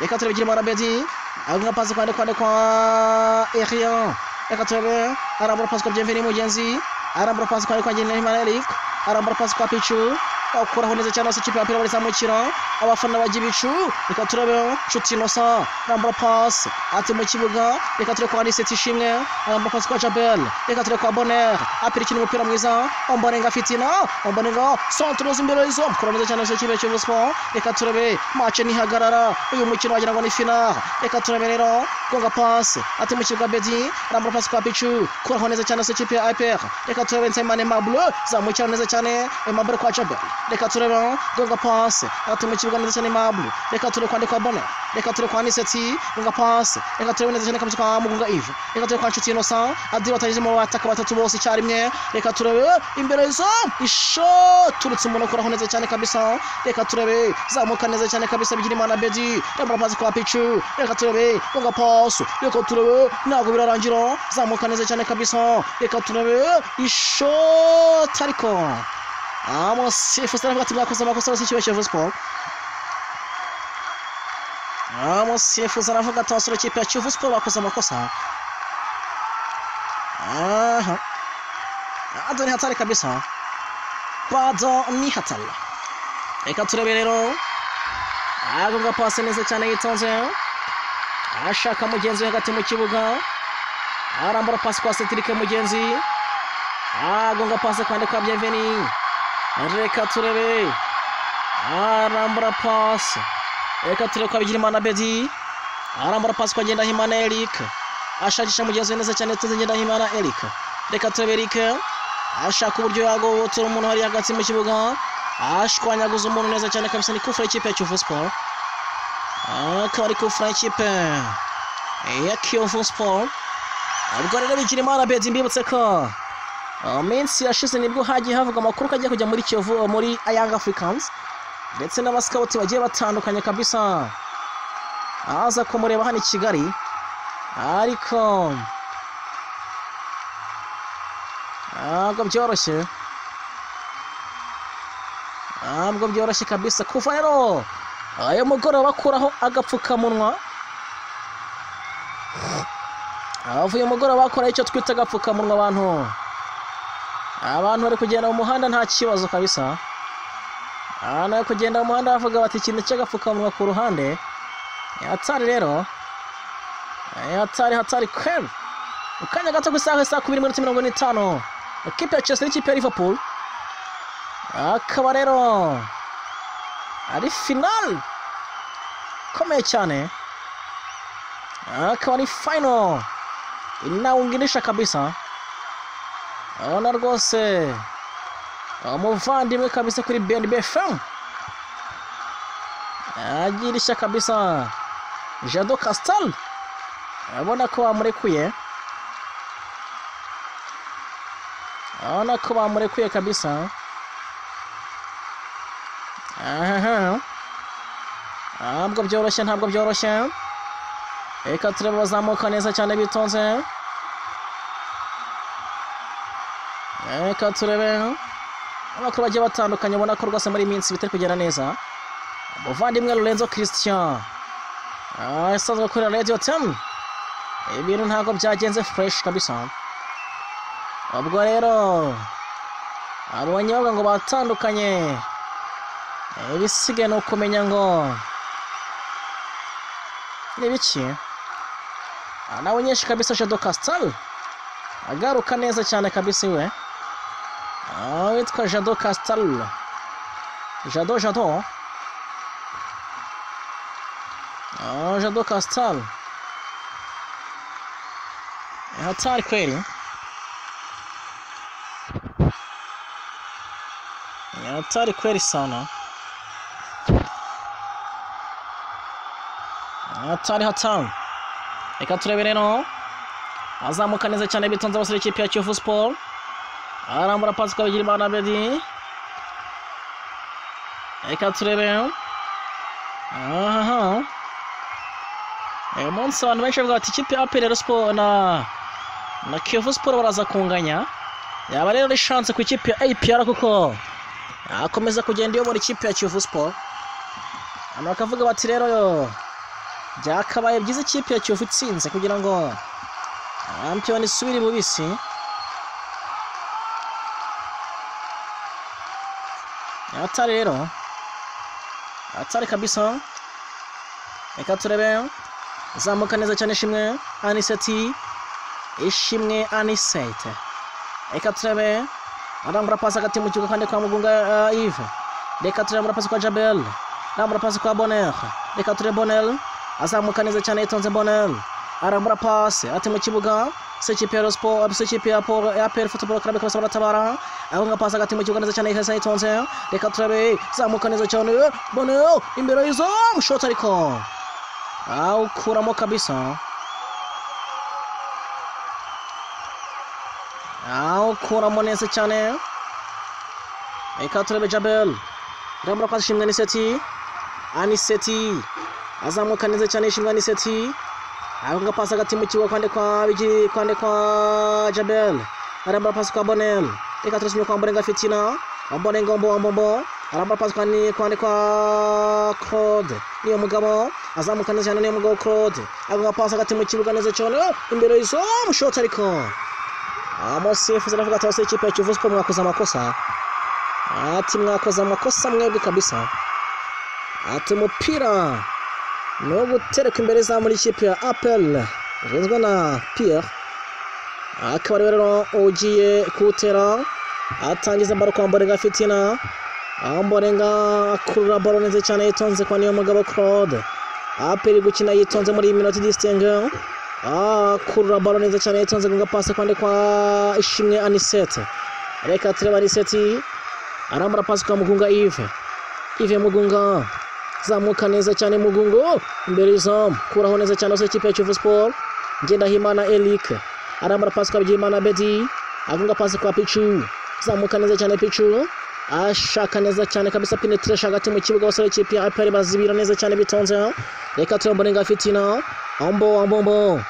reka turebe Bigirimana Bedi agonga pass kwande kwande kwa Erian. Reka turebe, arambura pass kwa Bienvenu Mugenzi, arambura pass kwa Ngendahimana Eric, arambura pass kwa Pichu, akuraho neza cyane hose ikipe y'umupira barizamukira abafana bajya ibicu. Reka turebe Nshuti Innocent arambura pass ati mu kibuga, reka turebe kwa Anicet Ishimwe, arambura pass kwa Jabel, reka turebe kwa Bonheur, apirikina umupira mwiza Omborenga Fitina, Omborenga centre imbere y'izo kora neza cyane hose ikipe ya Kiyovu Sport. Reka turebe match ntihagarara, uyu mukino wagira ngo ni final. Reka turebe rero gonga pass ati mu kibuga Bedi, arambura pass kwa Pichu, kuraho neza cyane hose ikipe ya APR. Reka turebe Nsabimana Aimable zamukira neza cyane Aimable kwa Jabel. Reka turebe gonga pass ati mu kibuga neza cyane Aimable. Reka turebe kwande kwa Bonheur, reka turebe kwa Anicet, gonga pass. Reka turebe neza cyane kabisa kwa Mugunga Yves. Reka turebe kwa Nshuti Innocent, Adil batageze mu bataka batatu bose icyarimwe. Reka turebe imbere y'izo ishot turutse umuntu akuraho neza cyane kabisa. Reka turebe zamuka neza cyane kabisa Bigirimana Bedi, arambura pass kwa Pichu. Reka turebe gonga pass, reka turebe ntabwo birarangira, zamuka neza cyane kabisa. Reka turebe ishot, ariko umusifuzi aravuga ati mwakoze amakosa bose ikigo Kiyovu Sport. Umusifuzi aravuga ati abasore ikipe ya Kiyovu Sport bakoze amakosa. Aha, bado ni hatari kabisa, bado ni hatari. Reka turebe rero, agonga pasi neza cyane yitonze, ashaka mugenzi we hagati mu kibuga, arambura pasi kwa Cedric Mugenzi, agonga pasi kwande kwa Bienvenu. Reka turebe, arambura pasi, reka turebe kwa Bigirimana Bedi, arambura pasi kwa Ngendahimana Eric, ashakisha mugenzi we neza cyane tuzi Ngendahimana Eric. Reka turebe Eric ashaka uburyo yagobotora umuntu hari hagati mu kibuga, ashwanyaguza umuntu neza cyane kabisa. Ni kufra ikipe ya Kiyovu Sport, akaba ari kufra ikipe ya Kiyovu Sport. Ubwo rero Bigirimana Bedi, mbibutse ko minsi yashize nibwo hagiye havugwa amakuru ko agiye kujya muri Kiyovu, muri Young Africans, ndetse n'abasikawuti bagiye batandukanye kabisa aza kumureba hano i Kigali, ariko ntabwo byoroshye, ntabwo byoroshye kabisa. Kuva rero ayo mugoroba bakuraho agapfukamunwa, avuye umugoroba bakora icyo twita agapfukamunwa, abantu bari kugenda mu muhanda nta kibazo kabisa. Abantu bari kugenda mu muhanda bavuga bati ikintu cy'agapfukamunwa ku ruhande hatari rero, hatari hatari kweli. Mu kanya gato ku isaha 2:45, ikipe ya Chelsea n'ikipe ya Liverpool, akaba rero ari final ikomeye cyane, akaba ari final inawungirisha kabisa. Urabona rwose umuvandimwe kabisa kuri BNB FM agirisha kabisa Jado Castel, urabona ko bamurekuye, urabona ko bamurekuye kabisa. Aha, ntabwo byoroshye, ntabwo byoroshye. Reka turebe bazamuka neza cyane bitonze. Reka turebe amakuru bagiye batandukanye, ubona ko rwose muri iyi minsi bitari kugenda neza. Umuvandimwe Lorenzo Christian asanzwe akorera Radio 10, ibintu ntabwo byagenze fresh kabisa. Ubwo rero abonye bavuga ngo batandukanye, ibisigaye ni ukumenya ngo ni biki. Nawe nyinshi kabisa Jado Castel agaruka neza cyane kabisa iwe, witwa Jado Castel, Jado Jado Jado Castel, hatari kweli, hatari kweli sana, hatari hatari. Reka turebe rero azamuka neza cyane bitonze abasore ikipe ya Kiyovu Sport, arambura pasi kwa Bigirimana Bedi. Reka turebe Aha, uyu munsi abantu benshi bavuga bati ikipe ya APR Sport na Kiyovu Sport baraza kunganya. Yaba rero ari chance ku ikipe ya APR kuko akomeza kugenda iyobora ikipe ya Kiyovu Sport. Hano bakavuga bati rero yo byakabaye byiza ikipe ya Kiyovu itsinze kugira ngo shampiyona isubire bubisi. Atari rero atari kabisa. Reka turebe, zamuka neza cyane Ishimwe Aniseti, Ishimwe Anisete. Reka turebe, arambura pasi hagati mu kibuga kandi kwa Mugunga Yves. Reka turebe, arambura pasi kwa Jabel, arambura pasi kwa Bonheur. Reka turebe Bonheur azamuka neza cyane yitonze. Bonheur arambura pasi ati mu kibuga se ikipe ya Sport, se ikipe ya APR Football Club kabisa baratabara. Ahunga pasi hagati mu kibuga neza cyane ihesa yitonze. Reka turebe, zamuka neza cyane Bonheur imbere y'izamu, shot ariko awukuramo kabisa, awukuramo neza cyane. Reka turebe Jabel arambura pasi Ishimwe Aniseti, Aniseti azamuka neza cyane Ishimwe Aniseti ahunga pasi hagati mu kibuga kwande kwa Bigi, kwande kwa Jabel, arambura pasi kwa Bonel. Reka turebe kwa Mborenga Fitina, Mborenga Mbombo arambura pasi kwande kwa Claude niyo mugabo azamuka neza cyane niyo mugabo Claude ahunga pasi hagati mu kibuga neza cyane imbere y'izamu, shot ariko umusifuzi aravuga ati ikipe ya Kiyovu Sport mwakoze amakosa, ati mwakoze amakosa mwebwe kabisa, ati umupira ni uwo gutereka imbere za muri ikipe ya APR ugenzwe na Pierre, akaba ariwe rero ugiye kuwutera. Atangiza baro kwa Mborenga Fitina, Mborenga akurura baro neza cyane yitonze kwa niyo mugabo Claude. APR gukina yitonze muri iyi minota distingue, akurura baro neza cyane yitonze gunga pasi kwande kwa Ishimwe Anisete. Reka turebe Aniseti arambura pasi kwa Mugunga Yves, Yves Mugunga zamuka neza cyane Mugungo imbere y'izamu, kuraho neza cyane ikipe ya Kiyovu Sport. Ngendahimana Eric arambura pasi kwa Byimana Bedi, agunga pasi kwa Pichu, zamuka neza cyane Pichu ashaka neza cyane kabisa penetration hagati mu kibuga basore ikipe ya APR bazibira neza cyane bitonze. Reka turebe Mborenga Fitina, Ombo Ombo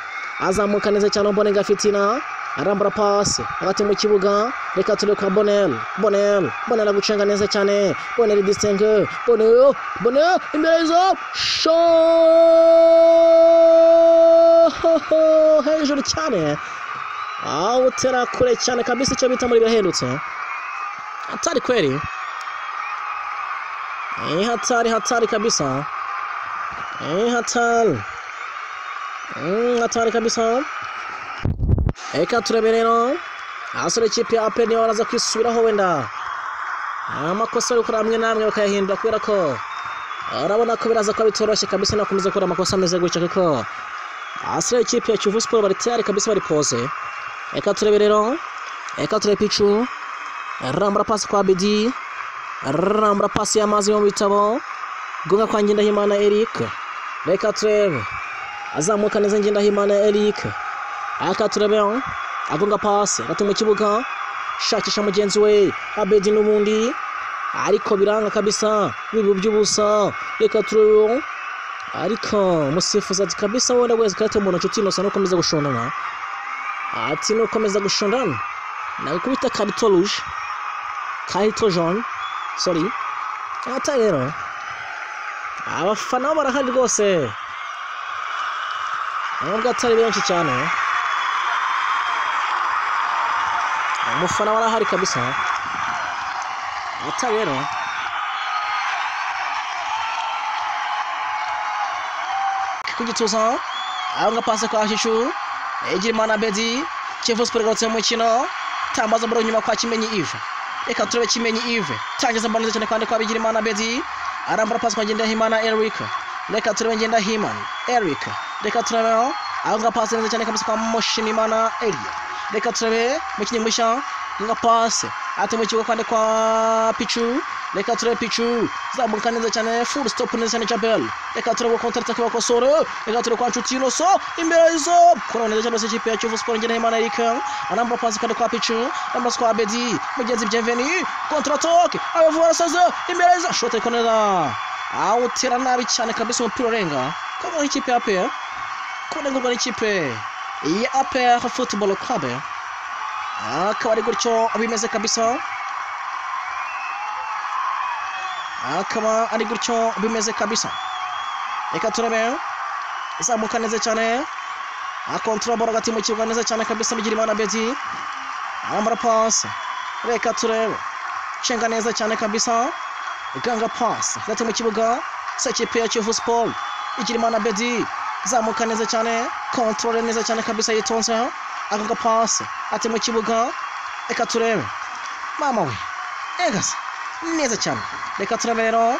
azamuka neza cyane Mborenga Fitina arambura pasi hagati mu kibuga. Reka turebe kwa Bonel, Bonel, Bonel agucenga neza cyane Bonel distingue, Bonel, Bonel imbere y'izamu, shot hejuru cyane, awutera kure cyane kabisa, icyo bita muri birahendutse. Hatari kweli, hatari hatari kabisa, hatari hatari kabisa. Reka turebe rero abasore ikipe ya APR niyo baraza kwisubiraho, wenda amakosa bari gukora amwe n'amwe bakayahindura, kubera ko urabona ko biraza kuba bitoroshye kabisa nakomeza gukora amakosa ameze gutya, kuko abasore ikipe ya Kiyovu Sport bari tayari kabisa, bari pose. Reka turebe rero, reka turebe Pichu arambura pasi kwa Bedi, arambura pasi y'amazi yo mu bitabo gunga kwa Ngendahimana Eric. Reka turebe azamuka neza Ngendahimana Eric, aka turebe agunga pasi hagati mu kibuga shakisha mugenzi we Abedi n'ubundi, ariko biranga kabisa bibu by'ubusa. Reka turebe ariko musifuzi ati kabisa wenda wese karate umuntu nshuti inosa no komeza gushondana, ati no komeza gushondana nagukubita carton rouge, carton jaune, sorry. Ata rero abafana barahari rwose nubwo atari benshi cyane, umufana warahari kabisa. Ata rero kugituza ahunga pasi kwa Shishu Egirimana Bedi, Kiyovu Sport igarutse mu mukino, tambaza baro nyuma kwa Kimenyi Yves. Reka turebe Kimenyi Yves tangiza baro neza cyane kandi kwa Bigirimana Bedi, arambura pasi kwa Ngendahimana Eric. Reka turebe Ngendahimana Eric, reka turebe ahunga pasi neza cyane kabisa kwa Mushimimana Elia. Reka turebe mukinyi mushya nga pasi ati mu kibuga kwande kwa Pichu. Reka turebe Pichu zamuka neza cyane, full stop neza cyane Jabel. Reka turebe counter attack bakosore. Reka turebe kwa Nshuti Inoso imbere y'izo kora neza cyane ikipe ya Kiyovu Sport. Ngendahimana Eric arambura pasi kwande kwa Pichu, arambura kwa Abedi mugenzi Bienvenu, counter attack abavu barasaze imbere y'izo shot ariko neza Awutera nabi cyane kabisa, umupira urenga koma ikipe ya APR, kunengurwa n'ikipe ya APR Football Club. Akaba ari gutyo bimeze kabisa, akaba ari gutyo bimeze kabisa. Reka turebe, izamuka neza cyane, akontrola ball hagati mu kibuga neza cyane kabisa. Bigirimana Bedi arambara pass, reka turebe, cenga neza cyane kabisa, ganga pass hagati mu kibuga sekipe ya Kiyovu Sport. Igirimana Bedi zamuka neza cyane, control neza cyane kabisa, yitonze, agonga pass ati mu kibuga. Reka turebe, mama we, egase neza cyane. Reka turebe rero,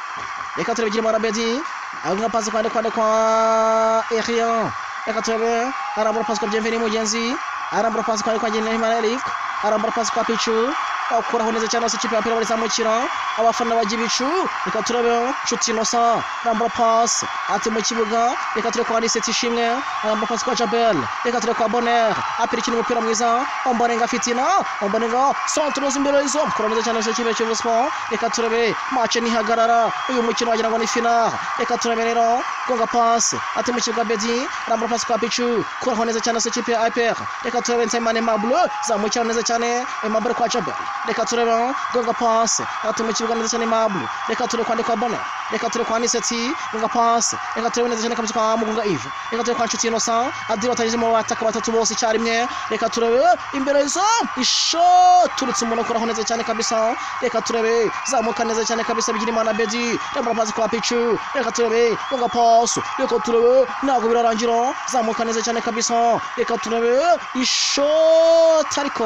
reka turebe Bigirimana Bedi agonga pass kwande kwande kwa Erian. Reka turebe, arambura pass kwa Bienvenu Mugenzi, arambura pass kwande kwa Ngendahimana Eric, arambura pass kwa Pichu, akuraho neza cyane ikipe ya APR barizamukira abafana bajya ibicu. Reka turebe Nshuti Innocent arambura pass ati mu kibuga. Reka turebe kwa Anicet Ishimwe, arambura pass kwa Jabel. Reka turebe kwa Bonheur, APR ikina umupira mwiza, Omborenga Fitina, Omborenga centre imbere y'izo, kora neza cyane ikipe ya Kiyovu Sport. Reka turebe, match ntihagarara, uyu mukino wagira ngo ni final. Reka turebe rero, gonga pass ati mu kibuga Bedi, arambura pass kwa Pichu, kuraho neza cyane ikipe ya APR. Reka turebe Nsabimana Aimable, zamukira neza cyane Aimable kwa Jabel. Reka turebe, gonga pass ati mu kibuga neza cyane Aimable. Reka turebe kwande kwa Bonheur, reka turebe kwa Anicet, gonga pass. Reka turebe neza cyane kabisa kwa Mugunga Yves. Reka turebe kwa Nshuti Innocent, Adil batanyuze mu bataka batatu bose icyarimwe. Reka turebe imbere y'izo, ishoturutse umuntu akuraho neza cyane kabisa. Reka turebe, zamuka neza cyane kabisa Bigirimana Bedi, rambura pass kwa Pichu. Reka turebe, gonga pass. Reka turebe, ntabwo birarangira, zamuka neza cyane kabisa. Reka turebe ishoti, ariko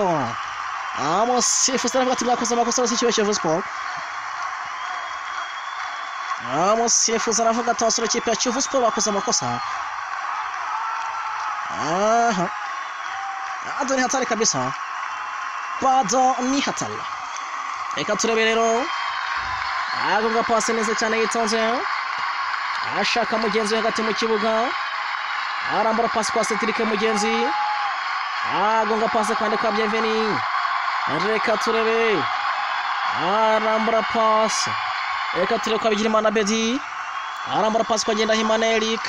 umusifuzi aravuga ati mwakoze amakosa bose ikipe ya Kiyovu Sport. Umusifuzi aravuga ati abasore ikipe ya Kiyovu Sport bakoze amakosa. Aha, bado ni hatari kabisa, bado ni hatari. Reka turebe rero, agonga pasi neza cyane yitonze, ashaka mugenzi we hagati mu kibuga, arambura pasi kwa Cedric Mugenzi, agonga pasi kwande kwa Bienvenu. Reka turebe, arambura pasi. Reka turebe kwa Bigirimana Bedi, arambura pasi kwa Ngendahimana Eric,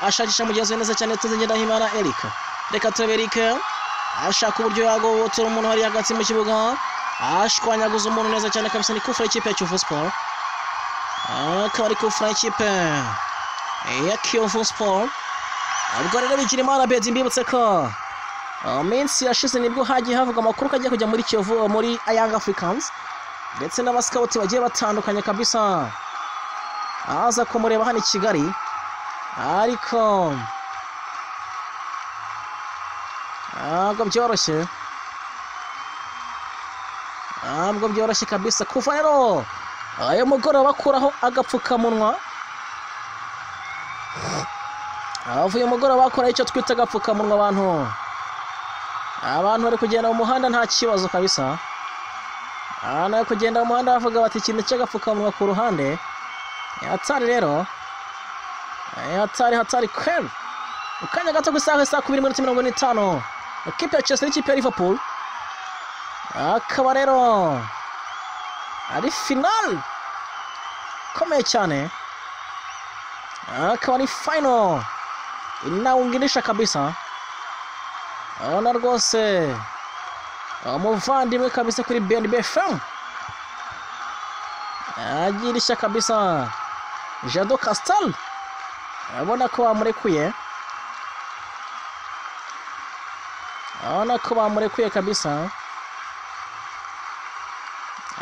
ashakisha mugenzi we neza cyane tuzi Ngendahimana Eric. Reka turebe Eric ashaka uburyo yagobotora umuntu hari hagati mu kibuga, ashwanyaguza umuntu neza cyane kabisa. Ni kufra ikipe ya Kiyovu Sport, akaba ari kufra ikipe ya Kiyovu Sport. Ubwo rero Bigirimana Bedi, mbibutse ko minsi yashize nibwo hagiye havuga amakuru ko agiye kujya muri Kiyovu, muri Young Africans, ndetse n'abasikawuti bagiye batandukanye kabisa aza kumureba hano i Kigali, ariko ntabwo byoroshye, ntabwo byoroshye kabisa. Kuva rero ayo mugoroba bakuraho agapfukamunwa, avuye mugoroba bakora icyo twita agapfukamunwa, abantu bari kugenda mu muhanda nta kibazo kabisa. Abantu bari kugenda mu muhanda bavuga bati ikintu cy'agapfukamunwa ku ruhande hatari rero, hatari hatari kweli. Mu kanya gato ku isaha 2:45, ikipe ya Chelsea n'ikipe ya Liverpool, akaba rero ari final ikomeye cyane, akaba ari final inawungirisha kabisa. Urabona rwose umuvandimwe kabisa kuri BNB FM agirisha kabisa Jado Castel, urabona ko bamurekuye, urabona ko bamurekuye kabisa.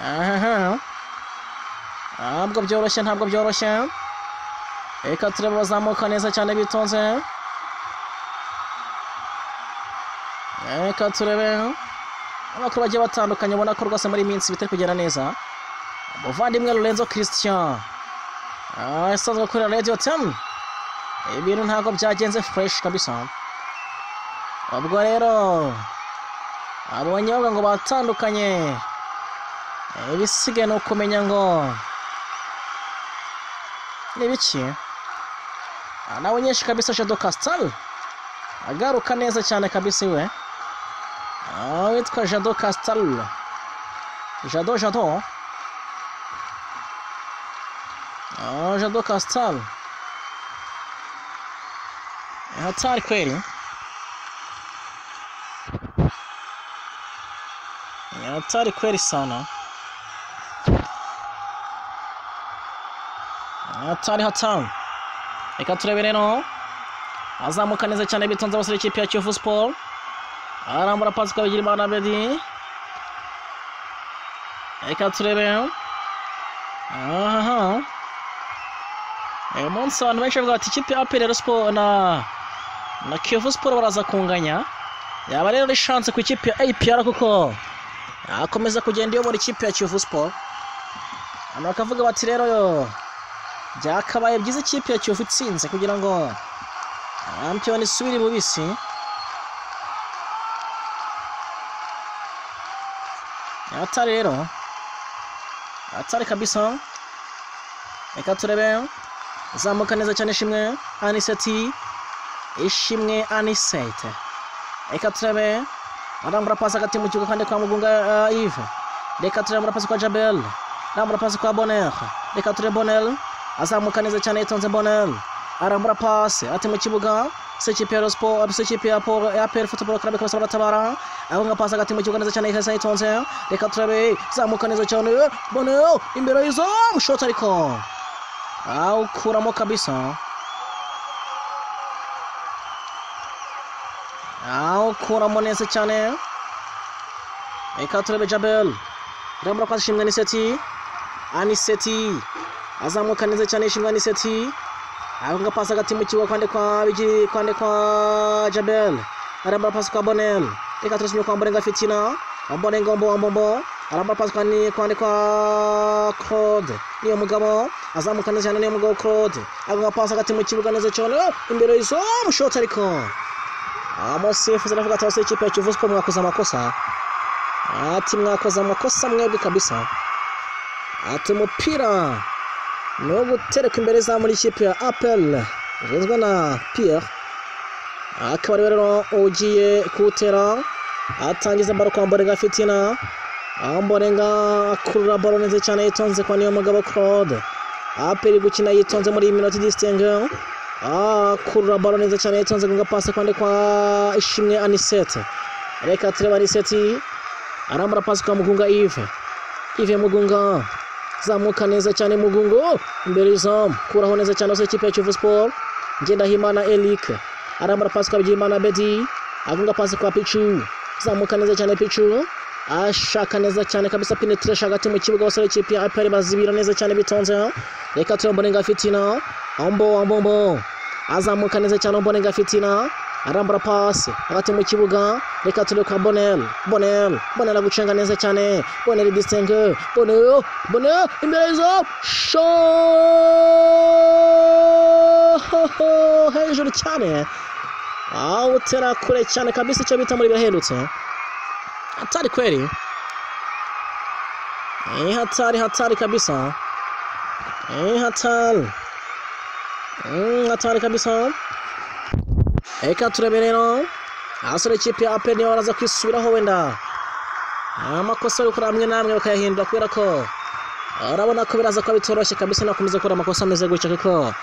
Aha, ntabwo byoroshye, ntabwo byoroshye. Reka turebe bazamuka neza cyane bitonze. Reka turebe amakuru bagiye batandukanye, ubona ko rwose muri iyi minsi bitari kugenda neza. Umuvandimwe Lorenzo Christian asanzwe akorera Radio 10, ibintu ntabwo byagenze fresh kabisa. Ubwo rero abonye bavuga ngo batandukanye, ibisigaye ni ukumenya ngo ni biki. Nawe nyinshi kabisa Jado Castel agaruka neza cyane kabisa iwe, witwa Jado Castel, Jado Jado. Jado Castal hatari kweli, hatari kweli sana, hatari hatari. Reka turebe rero, azamuka neza cyane bitonze abasore ikipe ya Kiyovu Sport, arambura pasi kwa Bigirimana Abedi. Reka turebe, aha uyu munsi abantu benshi bavuga bati ikipe ya APR Sport na Kiyovu Sport baraza kunganya, yaba rero ari chance ku ikipe ya APR kuko akomeza kugenda iyobora ikipe ya Kiyovu Sport. Hano bakavuga bati rero yo byakabaye byiza ikipe ya Kiyovu itsinze kugira ngo shampiyona isubire bubisi. Atari rero, atari kabisa. Reka turebe, zamuka neza cyane Ishimwe Aniseti, Ishimwe Anisete. Reka turebe, arambura pasi hagati mu kibuga kandi kwa Mugunga Yves. Reka turebe, arambura pasi kwa Jabel, arambura pasi kwa Bonheur. Reka turebe Bonheur, azamuka neza cyane yitonze Bonheur, arambura pasi hagati mu kibuga. Ikipe ya Sport, ikipe ya APR Football Club ikaba baratabara, aho pasi hagati mu kibuga neza cyane yitonze. Reka turebe, zamuka neza cyane Bonheur, imbere y'izamu shot ariko awukuramo kabisa, awukuramo neza cyane. Reka turebe Jabel, arambura pasi Ishimwe Aniseti, Aniseti azamuka neza cyane Ishimwe Aniseti, agonga pasi hagati mu kibuga kwande kwa Bigi, kwande kwa Jabel, arambura pasi kwa Bonel. Reka turebe kwa Mborenga Fitina, Mborenga Mbombo, arambura pasi kwande kwa Claude niyo mugabo, azamuka neza cyane niyo mugabo Claude, agonga pasi hagati mu kibuga neza cyane imbere y'izamu shot ariko umusifuzi aravuga ati abasore ikipe ya Kiyovu Sport mwakoze amakosa, ati mwakoze amakosa mwebwe kabisa, ati umupira ni uwo gutereka imbere za muri ikipe ya APR igizwe na Pierre, akaba ari rero ugiye kuwutera, atangiza baro kwa Mborenga Fitina, Mborenga akurura baro neza cyane yitonze kwa niyo mugabo Claude. APR gukina yitonze muri iyi minota distingue, akurura baro neza cyane yitonze gunga pasi kwande kwa Ishimwe Anisete. Reka turebe Aniseti, arambura pasi kwa Mugunga Yves, Yves Mugunga zamuka neza cyane Mugunga imbere y'izamu, kuraho neza cyane abasore ikipe ya Kiyovu Sport. Ngendahimana Eric arambura pasi kwa Bigirimana Bedi, agunga pasi kwa Pichu, zamuka neza cyane Pichu, ashaka neza cyane kabisa penetration hagati mu kibuga abasore ikipe ya APR bazibira neza cyane bitonze. Reka turebe Mborenga Fitina, Ombo Ombo azamuka neza cyane Mborenga Fitina, arambura pasi hagati mu kibuga. Reka turebe kwa Bonel, Bonel, Bonel agucenga neza cyane Bonel distingue, Bonel, Bonel imbere y'izamu shot hejuru cyane, awutera kure cyane kabisa, icyo bita muri birahendutse. Hatari kweli, hatari hatari kabisa, hatari hatari kabisa. Reka turebe rero abasore ikipe ya APR niyo baraza kwisubiraho, wenda amakosa yo gukora amwe n'amwe bakayahindura, kubera ko urabona ko biraza kuba bitoroshye kabisa nakomeza gukora amakosa ameze gutya, kuko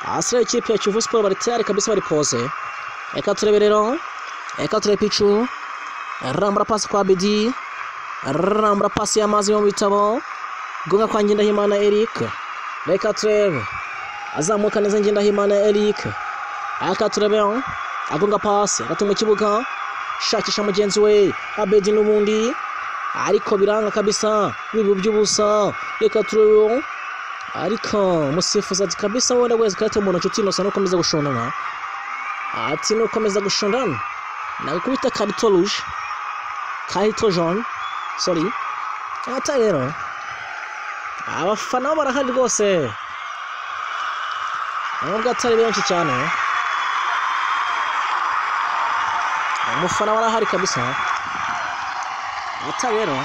abasore ikipe ya Kiyovu Sport bari tayari kabisa, bari pose. Reka turebe rero, reka turebe Pichu, arambura pasi kwa Bedi, arambura pasi y'amazi yo mu bitabo, gonga kwa Ngendahimana Eric. Reka turebe, azamuka neza Ngendahimana Eric, aka turebe agonga pasi hagati mu kibuga, shakisha mugenzi we Abedi n'ubundi, ariko biranga kabisa, bibu by'ubusa. Reka turebe, ariko musifuzi ati kabisa wenda wese karate umuntu nshuti inosa nukomeza gushondana, ati nukomeza gushondana nagukubita karito rouge, karito jaune, sorry. Ata rero abafana barahari rwose, nubwo atari benshi cyane, umufana barahari kabisa. Ata rero